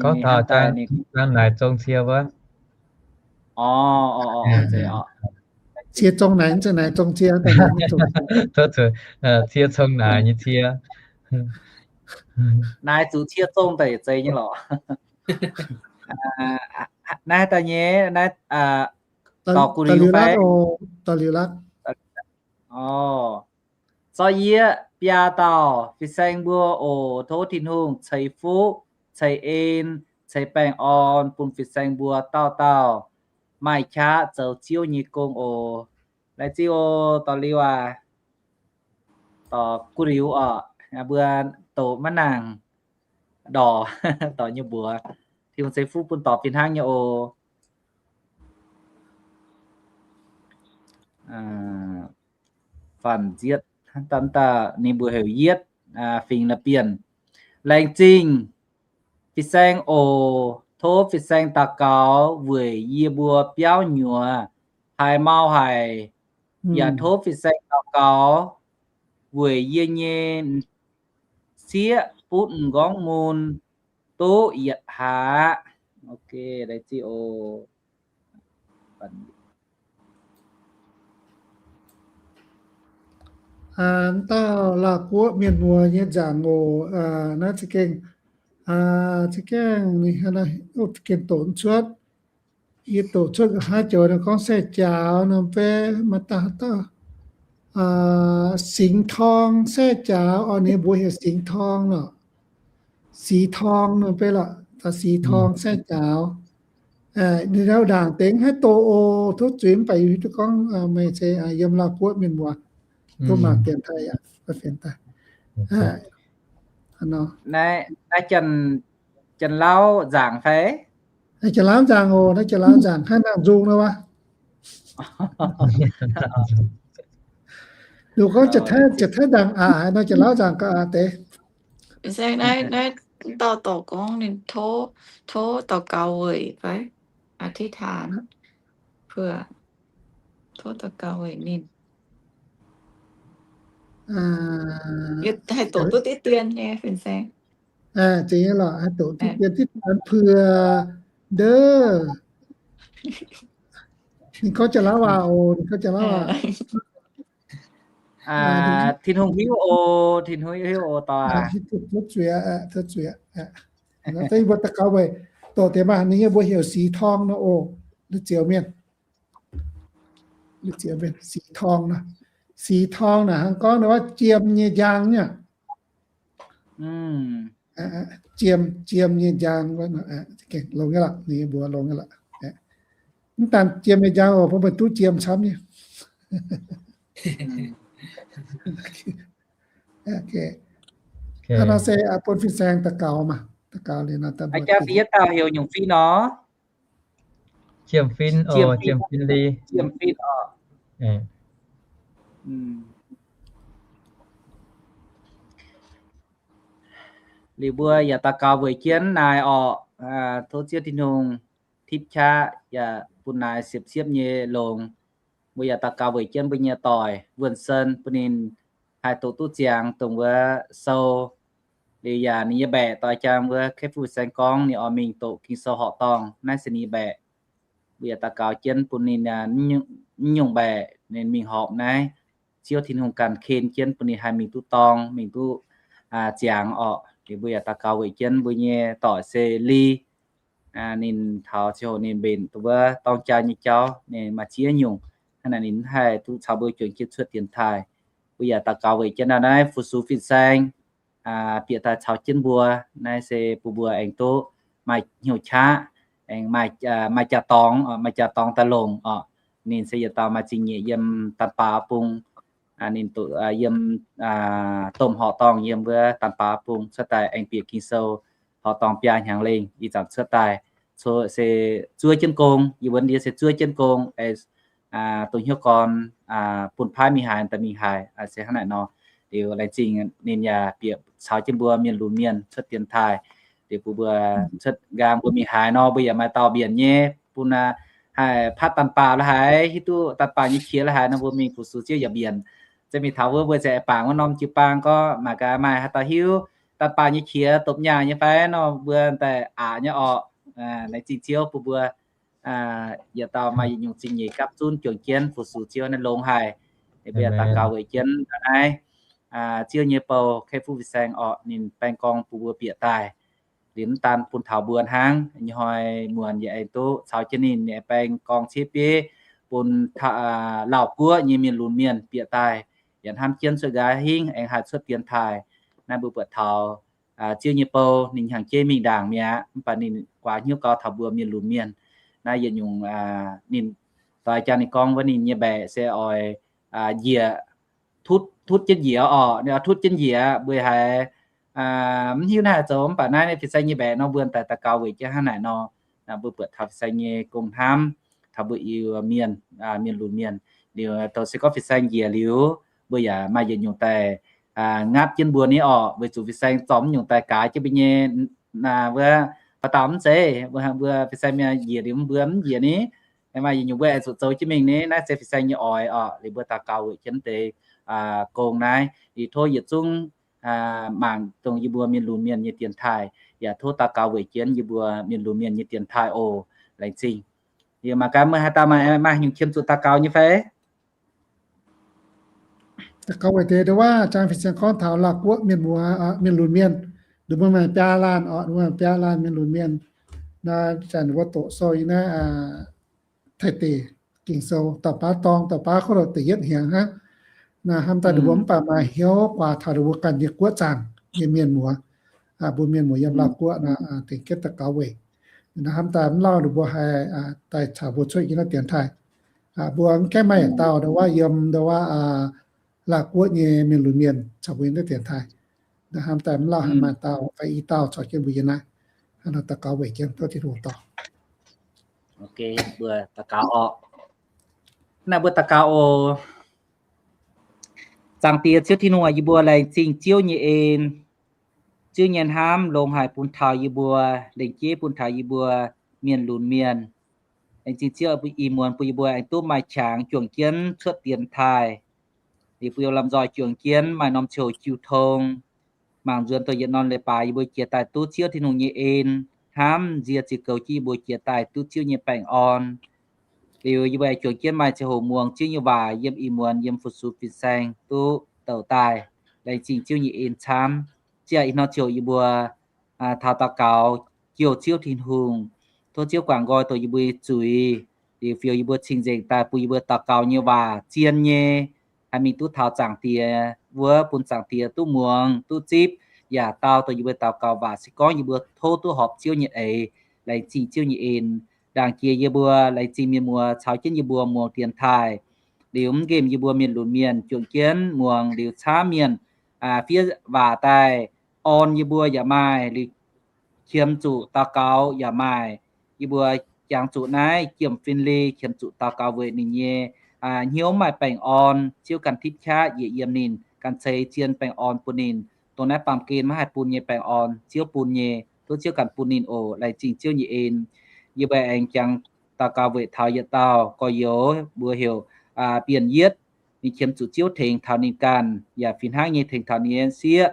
Gorngv taux daaih naaic zong cie wuov. Cie zong naaic, naaic zong cie, cie cong naaic nyei cie. Naaic zuqc cie zong daaih yietc zei nyei lorqc. Naaiv daaih nyei, naaiv dorh gu'nguaaic fai? Dorh liuz laqv. Orqc. Zorqv yie biaa dauh fin-saeng mbuo oc. Tov Tin-Hungh ceix fuqv, ceix en, ceix baengh orn bun fin-saeng mbuo dauh dauh maaih qaqv zoux Ziouv nyei gong oc. Laengz zingh oc, dorh liuz aac. Dorh gu'nguaaic orqc, mbuo doqc maiv nangc. Dorh, dorh nyei mbuox. Tin-Hungh ceix fuqv bun dorh fih hnangv nyei oc. Fanh nzietv. Ninh mbuo heuc Yietv, fingx La'bienh. Laengz zingh fin-saeng oc. Tov fin-saeng daux gaux weic yie mbuo biauv nyuoz haiz mau haic. Yaac tov fin-saeng daux gaux weic yie nyei m'sieqv butv m'nqorngv mun duqv yietc hlaax. Ok, laengz zingh oc. Dauh Laauh Guoqv mienh muoz nyei nzaangc oc. Naaiv za'gengh, za'gengh ninh za'gengh doqc cuotv. Yie doqc cuotv nqa'haav joux ninh gorngv แซ่จ๋าว norm fai maaih dauh, dauh สิงห์ทอง แซ่จ๋าว orqc, ninh mbuox heuc สิงห์ทอง lorqc. สีทอง norm fai lorqc, สีทอง แซ่จ๋าว. Ninh ndau ndaangc deix haih doqc oc, tov zuiz mv baac yie duqv gorngv meih se yiem Laauh Guoqv mienh muoz, tov mangc fienx daaih yaac fienx daaih. Naaiv Janx-Lauv nzaangc fai? Janx-Lauv nzaangc oc, naaiv Janx-Lauv nzaangc, haaix nangc nzung nor wuov. Ninh gorngv Janx-Taiv nzaangc aqc, naaiv Janx-Lauv nzaangc gauh aqc deix. Naaiv dauh dorc gorngv ninh tov, tov daux gaux weic fai, อธิษฐานเผื่อ, tov daux gaux weic ninh. Haih doqc duqv diqv dien nyei fin-saeng. Zeiz nyei lorqc, haih doqc diqv dien, อธิษฐานเผื่อ ndov. Ninh gorngv Janx-Lauv waac oc, ninh gorngv Janx-Lauv waac. Tin-Hungh hiuv oc, Tin-Hungh hiuv oc, dorh. Tov zuiz, tov zuiz. Mbuo daux gaux weic doqc deix maah, ninh nyei mbuox heuc สีทอง nor oc, la'zioux mienh. สีทอง nor, สีทอง naaic hnangv gorngv ninh wuov jiem nyei njang nyei. Jiem, jiem nyei njang. Longx nyei lorqc, ninh mbuox longx nyei lorqc. Mv daan jiem nyei njang oc, bun meih duqv jiem camv nyei. Hnangv nor se bun fin-saeng daux gaux maah, daux gaux liuz nor, yietv dauh heuc Nyungc Fin nor. Jiem Fin oc, Jiem Fin Li. Jiem Fin oc. Liuz mbuo yaac daux gaux weic jienv naaic orqc, tov Ziouv Tin-Hungh tipv qaqv yaac bun naaic siepv-siepv nyei longx. Mbuo yaac daux gaux weic jienv mbuo nyei doic Wuonh Sen, bun ninh haih doqc duqv ziangx dongh wuov sou. Liuz yaac ninh nyei mbaeqc doix jangx mbuo kei fuqv saeng gorngv ninh oix mingh doqc Ging-Sou horqc dorngh, naaiv se ninh nyei mbaeqc. Mbuo yaac daux gaux jienv bun ninh mv nyungc mbaeqc ninh mingh horpc naaiv. Ziouv Tin-Hungh ganh ken jienv bun ninh haih mingh duqv dorng, mingh duqv ziangx orqc. Liuz mbuo yaac daux gaux weic jienv mbuo nyei doic se Li. Ninh taux ziangh hoc ninh mbenc dongh wuov dorng jaa nyei jauv, ninh maaih ziex nyungc hnangv naaic ninh mv haih duqv caux mbuo juangc jienv cuotv dienx taaih. Mbuo yaac daux gaux weic jienv naaiv fu-sux fin-saeng bieqc daaih caux jienv mbuo. Naaiv se bun mbuo aengx duqv maaih hnyouv qaqv, aengx maaih jaa-dorngx, maaih jaa-dorngx daaih longc orqc. Ninh se yietc dauh maaih zingh nyeic yiem Daan Baac Bung. Ninh doqc yiem domh horqc dorngh yiem wuov Daan Baac Bung cuotv daaih aengx bieqc Ging-Sou horqc dorngh biaa hnyangx lengh ih zanc cuotv daaih. Se zuov jienv gong, yie wuonv ndiev se zuov jienv gong, dongh hnyouv gorn bun paaiv mingh haaix daaih mingh haaix, se hnangv naaic nor. Liuz laengz zingh ninh yaac bieqc caux jienv mbuo mienh lunx mienh cuotv dienx taaih. Liuz bun mbuo cuotv nqaang mbuo mingh haaix nor mbuo yaac maaih dauh mbienc nyei, bun haih patv Daan Baac la'haiz, hiuv duqv Daan Baac nyei qiex la'haiz nor mbuo mingh fu-sux Ziouv yaac mbienc. Za'gengh mingh taux wuov mbuo za'gengh bangc wuov norm jiu-baang gorngv mangc gaax maaih haaix dauh hiuv Daan Baac nyei qiex dopc nyaah nyei fai nor mbuo daaih aqc nyei orqc. Laengz zingh Ziouv bun mbuo yietc dauh maaih yietc nyungc zingh nyeic gapv zunv juangc jienv fu-sux Ziouv naaiv longx haic. Mbuo yaac daux gaux weic jienv naaiv Ziouv nyei bou kei fuqv fin-saeng orqc, ninh baeng gorngv bun mbuo bieqc daaih. Liuz mv daan bun taux mbuo hnangv, ih hnoi muonc yaac aengx duqv caux jienv ninh baeng gorngv ciev bieiv bun Laauh Guoqv nyei mienh lunx mienh bieqc daaih, yaac hnamv jienv cuotv nqa'haav hingv aengx haih cuotv dienx taaih. Naaiv mbuo buatc taux Ziouv nyei bou ninh hnyangx-jeiv mingh ndaangc mi'aqv, mv baac ninh guaax hnyouv gau taux mbuo mienh lunx mienh. Naaiv yietc nyungc ninh doix jangx ninh gorngv wuov ninh nyei mbaeqc se oix njiec, tutv jienv njiec orqc, ninh oix tutv jienv njiec mbuo haiz mv hiuv naaiv haih zoux, mv baac naaiv fin-saeng nyei mbaeqc nor mbuo daaih daux gaux weic jienv hnangv naaic nor. Mbuo buatc taux fin-saeng nyei gong hnamv taux mbuo Iu-Mienh, mienh lunx mienh. Liuz douh se gorngv fin-saeng njiec liuz, mbuo yaac maaih yietc nyungc daaih ngaatv jienv mbuo ni orqc, weic zuqc fin-saeng zorqv mv nyungc daaih gaax jienv mbuo nyei wuov, baac dauh mv zeiz, mbuo fin-saeng mienh njiec liuz mbuo mv njiec ni. Maaih yietc nyungc mbuo aengx zuqc zoux jienv mingh ni. Naaiv se fin-saeng nyei oix orqc, liuz mbuo daux gaux weic jienv deix gong naaiv, liuz tov yietc zungv mangc dongh yie mbuo mienh lunx mienh nyei dienx taaih, yaac tov daux gaux weic jienv yie mbuo mienh lunx mienh nyei dienx taaih oc. Laengz zingh. Liuz mangc gaax meih haaix dauh maaih, maaih nyungc qiemx zuqc daux gaux nyei fai? Daux gaux weic deix ndongc waac, jang fin-saeng gorngv taux Laauh Guoqv mienh muoz, mienh lunx mienh, ndongc mbuo maaih biaa laanh orqc, ndongc mbuo maaih biaa laanh mienh lunx mienh. Naaiv zanc mbuo doqc sou yiem naaiv Taiv deic Ging-Sou da'baav dorng, da'baav gorngv da'yietv hnyangx hnangv. Naaiv hnamv daaih ndongc mbuo mv baac maaih hnyouv guaax taux ndongc mbuo ganh nyei guoqv zaangc nyei mienh muoz, mbuo mienh muoz yiem Laauh Guoqv naaiv, tengx jienv daux gaux weic. Naaiv hnamv daaih mv lauh ndongc mbuo haih daaih caux mbuo cuotv yiem naaiv dienx taaih. Mbuo mv gaengh maaih yietc dauh ndongc waac yiem ndongc waac Laauh Guoqv nyei mienh lunx mienh caux mbuo yiem naaiv dienx taaih. Naaiv hnamv daaih mv lauh haih maaih dauh fai i dauh caux jienv mbuo yiem naaiv, daux gaux weic jienv tov Tin-Hungh dorh. Mbuo daux gaux oc. Naaiv mbuo daux gaux oc. Zaangc Diex Ziouv Tin-Hungh aac, yie mbuo laengz zingh Ziouv nyei en, Ziouv nyei hnamv longx haic bun taux yie mbuo, lengc jeiv bun taux yie mbuo mienh lunx mienh. Laengz zingh Ziouv ih muonz bun yie mbuo aengx duqv maaih qangx juangc jienv cuotv dienx taaih. Liuz bun yie mbuo lomh nzoih juangc jienv maaih norm ziouc jiu tong, mangc nzuonx dongh yietc norm leiz-baaix yie mbuo jiex daaih duqv Ziouv Tin-Hungh nyei en, hnamv nzie ziux goux jienv yie mbuo jiex daaih duqv Ziouv nyei baengh orn. Liuz yie mbuo aengx juangc jienv maaih ziangh hoc muangx Ziouv nyei waac yiem ih muonz yiem fu-sux fin-saeng duqv douc daaih. Laengz zingh Ziouv nyei en camv. Ziouv ih hnoi ziouc yie mbuo taux daux gaux jouh Ziouv Tin-Hungh, tov Ziouv guangc nqoi dongh yie mbuo nyei zuiz, liuz fioux yie mbuo cing-nzengc daaih bun yie mbuo daux gaux nyei waac zien nyei, haih mingh duqv taux Zaangc Diex wuov, bun Zaangc Diex duqv muangx duqv zipv, yaac dau dongh yie mbuo daux gaux waac se gorngv yie mbuo tov duqv horpc Ziouv nyei eix. Laengz zingh Ziouv nyei en. Ndaangc jiex yie mbuo laengz zingh mienh muoz caux jienv yie mbuo muangx dienx taaih, liuz mv nqemh yie mbuo mienh lunx mienh juangc jienv muangx liuz camv mienh fiev waac daaih orn yie mbuo yaac maaih, liuz qiemx zuqc daux gaux yaac maaih. Yie mbuo jangx zuqc naaiv jiem-fin-lei qiemx zuqc daux gaux weic ninh nyei hnyouv maaih baengh orn. Ziouv ganh tipv qaqv njiec yiem ninh, ganh ceix zien baengh orn bun ninh. Dongh naaiv baamh gen maiv haih bun nyei baengh orn, Ziouv bun nyei. Tov Ziouv ganh bun ninh oc. Laengz zingh Ziouv nyei en. Yie mbuo aengx jangx daux gaux weic taux yietc dauh gorx-youz mbuox heuc Bienh Yietv. Ninh qiemx zuqc Ziouv tengx taux ninh ganh, yaac fih hnangv nyei tengx taux ninh nyei sieqv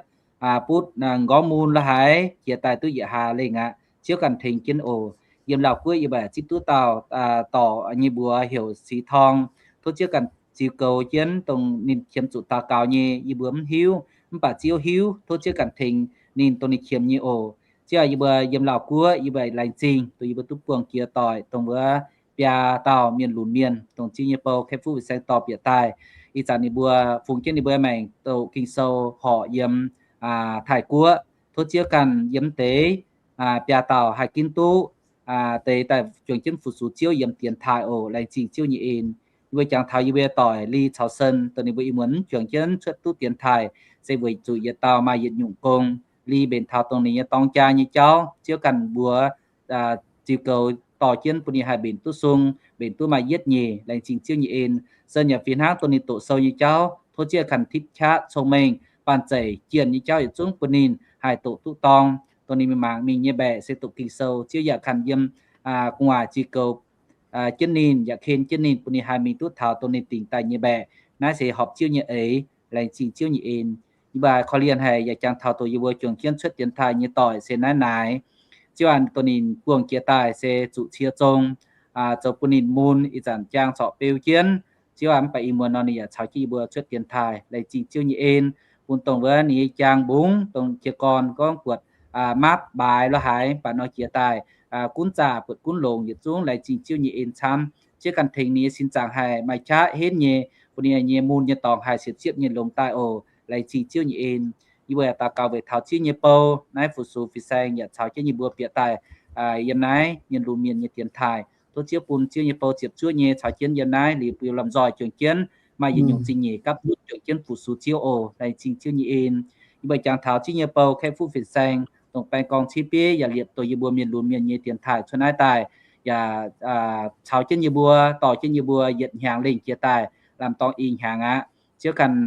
butv nqorngv mun la'haiz jiex daaih duqv yietc hlaax lengh aqv. Ziouv ganh tengx jienv oc. Yiem Laauh Guoqv yie mbuo ziqv duqv dauh dorc nyei mbuox heuc Six Tong. Tov Ziouv ganh ziux goux jienv dongh ninh qiemx zuqc daux gaux nyei yie mbuo mv hiuv, mv baac Ziouv hiuv. Tov Ziouv ganh tengx ninh dongh ninh qiemx nyei oc. Ziouv aac, yie mbuo yiem Laauh Guoqv yie mbuo laengz zingh dongh yie mbuo duqv buangh jiex doic dongh wuov biaa dauh mienh lunx mienh dongh Ziouv nyei bou Kaeqv Fuqv Fin-Saeng dorh bieqc daaih. Ih zanc ninh mbuo fungx jienv ninh mbuo maengc doqc Ging-Sou horc yiem Taiv Guoqv. Tov Ziouv ganh yiem deix biaa dauh haih ginv duqv deix daaih juangc jienv fu-sux Ziouv yiem dienx taaih oc. Laengz zingh Ziouv nyei en. Yie mbuo jangx taux yie mbuo doic Li caux Sen, dongh ninh mbuo ih muonz juangc jienv cuotv duqv dienx taaih se weic zuqc yietc dauh maaih yietc nyungc gong. Li mbenc taux dongh ninh nyei dorng jaa nyei jauv, Ziouv ganh mbuox ziux goux dorh jienv bun ninh haih mbenc duqv sung, mbenc duqv maaih yietv nyeic. Laengz zingh Ziouv nyei en. Sen yaac fih hnangv dongh ninh doqc sou nyei jauv, tov Ziouv ganh tipv qaqv cong-mengh banh zeic jienh nyei jauv yietc zungv bun ninh haih doqc duqv dorng. Dongh ninh mingh mangc mingh nyei mbaeqc se doqc Ging-Sou, Ziouv yaac ganh yiem gu'nguaaic ziux goux jienv ninh, yaac ken jienv ninh, bun ninh haih mingh duqv taux dongh ninh dingc daaih nyei mbaeqc. Naaiv se horpc Ziouv nyei eix. Laengz zingh Ziouv nyei en. Yie mbuo korv-lienh haic yaac jangx taux dongh yie mbuo juangc jienv cuotv dienx taaih nyei doic se naaiv naaic. Ziouv aac, dongh ninh buangh jiex daaih se zuqc cie zong, zoux bun ninh mun, ih zanc jaang corc beu jienv. Ziouv aac, mv baac ih muonz nor ninh yaac caux jienv yie mbuo cuotv dienx taaih. Laengz zingh Ziouv nyei en, bun dongh wuov ninh nyei jaang mbungx, dongh jiez gorn gorngv buatc maapv mbaaix lo haaix, mv baac nor jiex daaih gunv zaah buatc gunv longx yietc zungv. Laengz zingh Ziouv nyei en camv. Ziouv ganh tengx ninh nyei sin zaangc haih maaih qaqv henv nyei, bun ninh nyei mun nyei dorngx haih siepv-siepv nyei longx daaih oc. Laengz zingh Ziouv nyei en. Yie mbuo yaac daux gaux weic taux Ziouv nyei bou, naaiv fu-sux Fin-Saeng yaac caux jienv yie mbuo bieqc daaih yiem naaiv mienh lunx mienh nyei dienx taaih. Tov Ziouv bun Ziouv nyei bou ziepc zuoqv nyei caux jienv yiem naaiv liuz bun yie lomh nzoih juangc jienv maaih yietc nyungc zingh nyeic gapv duqv juangc jienv fu-sux Ziouv oc. Laengz zingh Ziouv nyei en. Yie mbuo jangx taux Ziouv nyei bou Kaeqv Fuqv Fin-Saeng, dongh baeng gorngv ciev bieiv yaac liepc dongh yie mbuo mienh lunx mienh nyei dienx taaih cuotv naaiv daaih, yaac caux jienv yie mbuo, dorh jienv yie mbuo yietc hnyangx lengh jiex daaih, lamh dorngx i hnyangx aqv. Ziouv ganh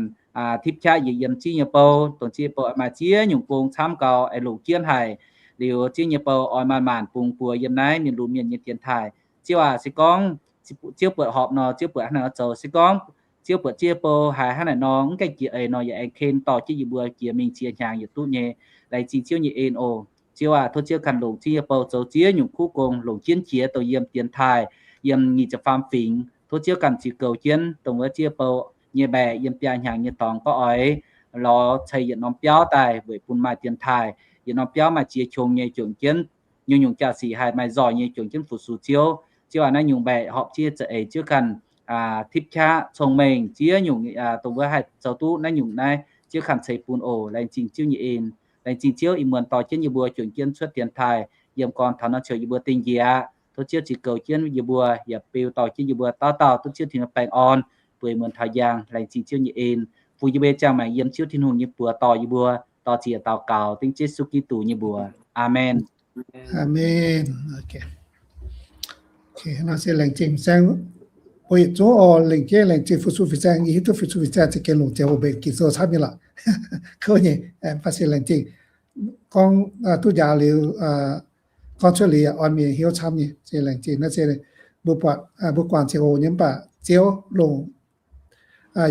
tipv qaqv yietc yiem ziex nyei bou, dongh ziex nyei bou maaih ziex nyungc gong camv gau, aengx longc jienv haic. Liuz ziex nyei bou oix maaih maanc bungx buoz yiem naaiv mienh lunx mienh nyei dienx taaih. Ziouv aac, se gorngv Ziouv buatc horpc nor, Ziouv buatc hnangv naaic nor zoux. Se gorngv Ziouv buatc ziex nyei bou haiz hnangv naaic nor mv gaengh jiex eix nor, yaac aengx ken dorh jienv yie mbuo jiex mingh ziex hnyangx yietc duqv nyei. Laengz zingh Ziouv nyei en oc. Ziouv aac, tov Ziouv ganh longc ziex nyei bou zoux ziex nyungc kuv gong, longc jienv qiex douh yiem dienx taaih, yiem nyic ziepc faam fingx. Tov Ziouv ganh ziux goux jienv dongh wuov ziex nyei bou nyei mbaeqc yiem biaa hnyangx nyei dorngx gorngv oix lorz ceix yietc norm biauv daaih weic bun maaih dienx taaih. Yietc norm biauv maaih ziex qongx nyei juangc jienv, nyungc-nyungc jaa-sic haih maaih nzoih nyei juangc jienv fu-sux Ziouv. Ziouv aac, naaiv nyungc mbaeqc horpc ziex za'eix Ziouv ganh tipv qaqv cong-mengh ziex nyungc dongh wuov haih zoux duqv naaiv nyungc naaiv, Ziouv ganh ceix bun oc. Laengz zingh Ziouv nyei en. Laengz zingh Ziouv ih muonz dorh jienv yie mbuo juangc jienv cuotv dienx taaih yiem gorn taux nor, ciouv yie mbuo dingh njiec. Tov Ziouv ziux goux jienv yie mbuo, yaac beu dorh jienv yie mbuo dauh dauh duqv Ziouv Tin-Hungh baengh orn, bueix muonz taux njang. Laengz zingh Ziouv nyei en, bun yie mbuo nyei ziangh maengc yiem Ziouv Tin-Hungh nyei buoz dorh yie mbuo. Dorh ziex daux gaux dengv Yesu Giduc nyei mbuox. Aamen. Aamen. Nor se laengz zingh fin-saeng, mbuo yietc zungv oc, laengz zingh, laengz zingh fu-sux fin-saeng. Yie hiuv duqv fu-sux fin-saeng za'gengh longc ziangh hoc mbenc Ging-Sou camv nyei lorqc. Kouv nyei, fin-saeng laengz zingh. Gorngv duqv njaaux liuz, gorngv cuotv liuz yaac orn mienh hnyouv camv nyei. Se laengz zingh naaiv se mbuo buatc, mbuo guangc ziangh hoc nyei mv baac Ziouv longc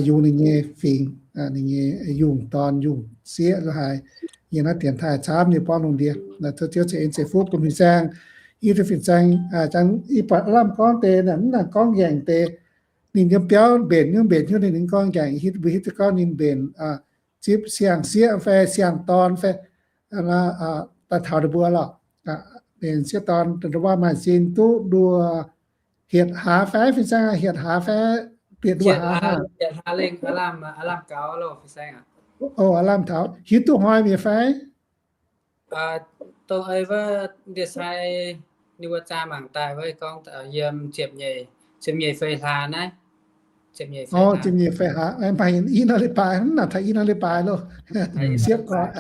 yungz ninh nyei fingx, ninh nyei yungz dorn yungz sieqv lo haaix, yiem naaiv dienx taaih camv nyei borngv lungh ndiev. Tov Ziouv ceix en ceix fuqv bun fin-saeng. Hiuv duqv fin-saeng, yie buatc lamh gorngv deix, mv nangc gorngv nqaengc deix. Ninh yiem biauv mbenc nyungc mbenc hnyouv ninh gorngv nqaengc, mbuo hiuv duqv gorngv ninh mbenc zipv siang-sieqv fai siang-dorn fai daaih taux ninh mbuo lorqc. Mbenc sieqv dorn ndongc waac maaih sin duqv nduoh hietc hlaax fai, fin-saeng, hietc hlaax fai bieqc nduoh hlaax hnangv. Aav lamh taux hiuv duqv hnoi mi'aqv fai? Dongh ei wuov ndie-sai ninh mbuo zaah mangc daaih wuov gorngv yiem ziepc nyeic feix hlaax naaiv. Ziepc nyeic feix hlaax, maaih i norm leiz-baaix, mv nangc taux i norm leiz-baaix loh. Siepv gorx,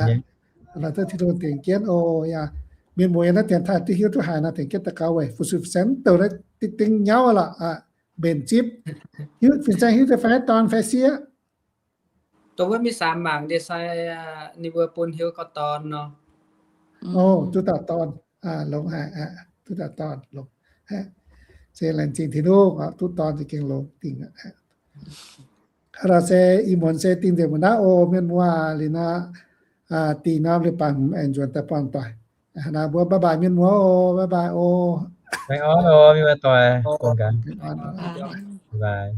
duqv Tin-Hungh dingc jienv oc. Yaac mienh muoz yiem naaiv dienx taaih duqv hiuv duqv haiz nor, dingc jienv daux gaux weic fu-sux fin-saeng mv douh naaiv dingh dingh nyauv lorqc. Mbenc zipv, hiuv fin-saeng hiuv duqv fai dorn fai sieqv? Dongh wuov mingh samx mangc ndie-sai ninh mbuo bun hiuv gorngv dorn nor. Duqv dauh dorn, longx haic, duqv dauh dorn longx. Se laengz zingh Tin-Hungh, duqv dorn za'gengh longx dingc. Hnangv nor se ih muonz se dingh nzengc mbuo naaiv oc, mienh muoz. Liuz nor, dingh norm leiz-baaix hmz aengx nzuonx daaih buangh doic. Hnangv nor mbuo bye bye mienh muoz oc, bye bye oc. Baengh orn oc, mienh muoz doic, gong gaax. Bye bye.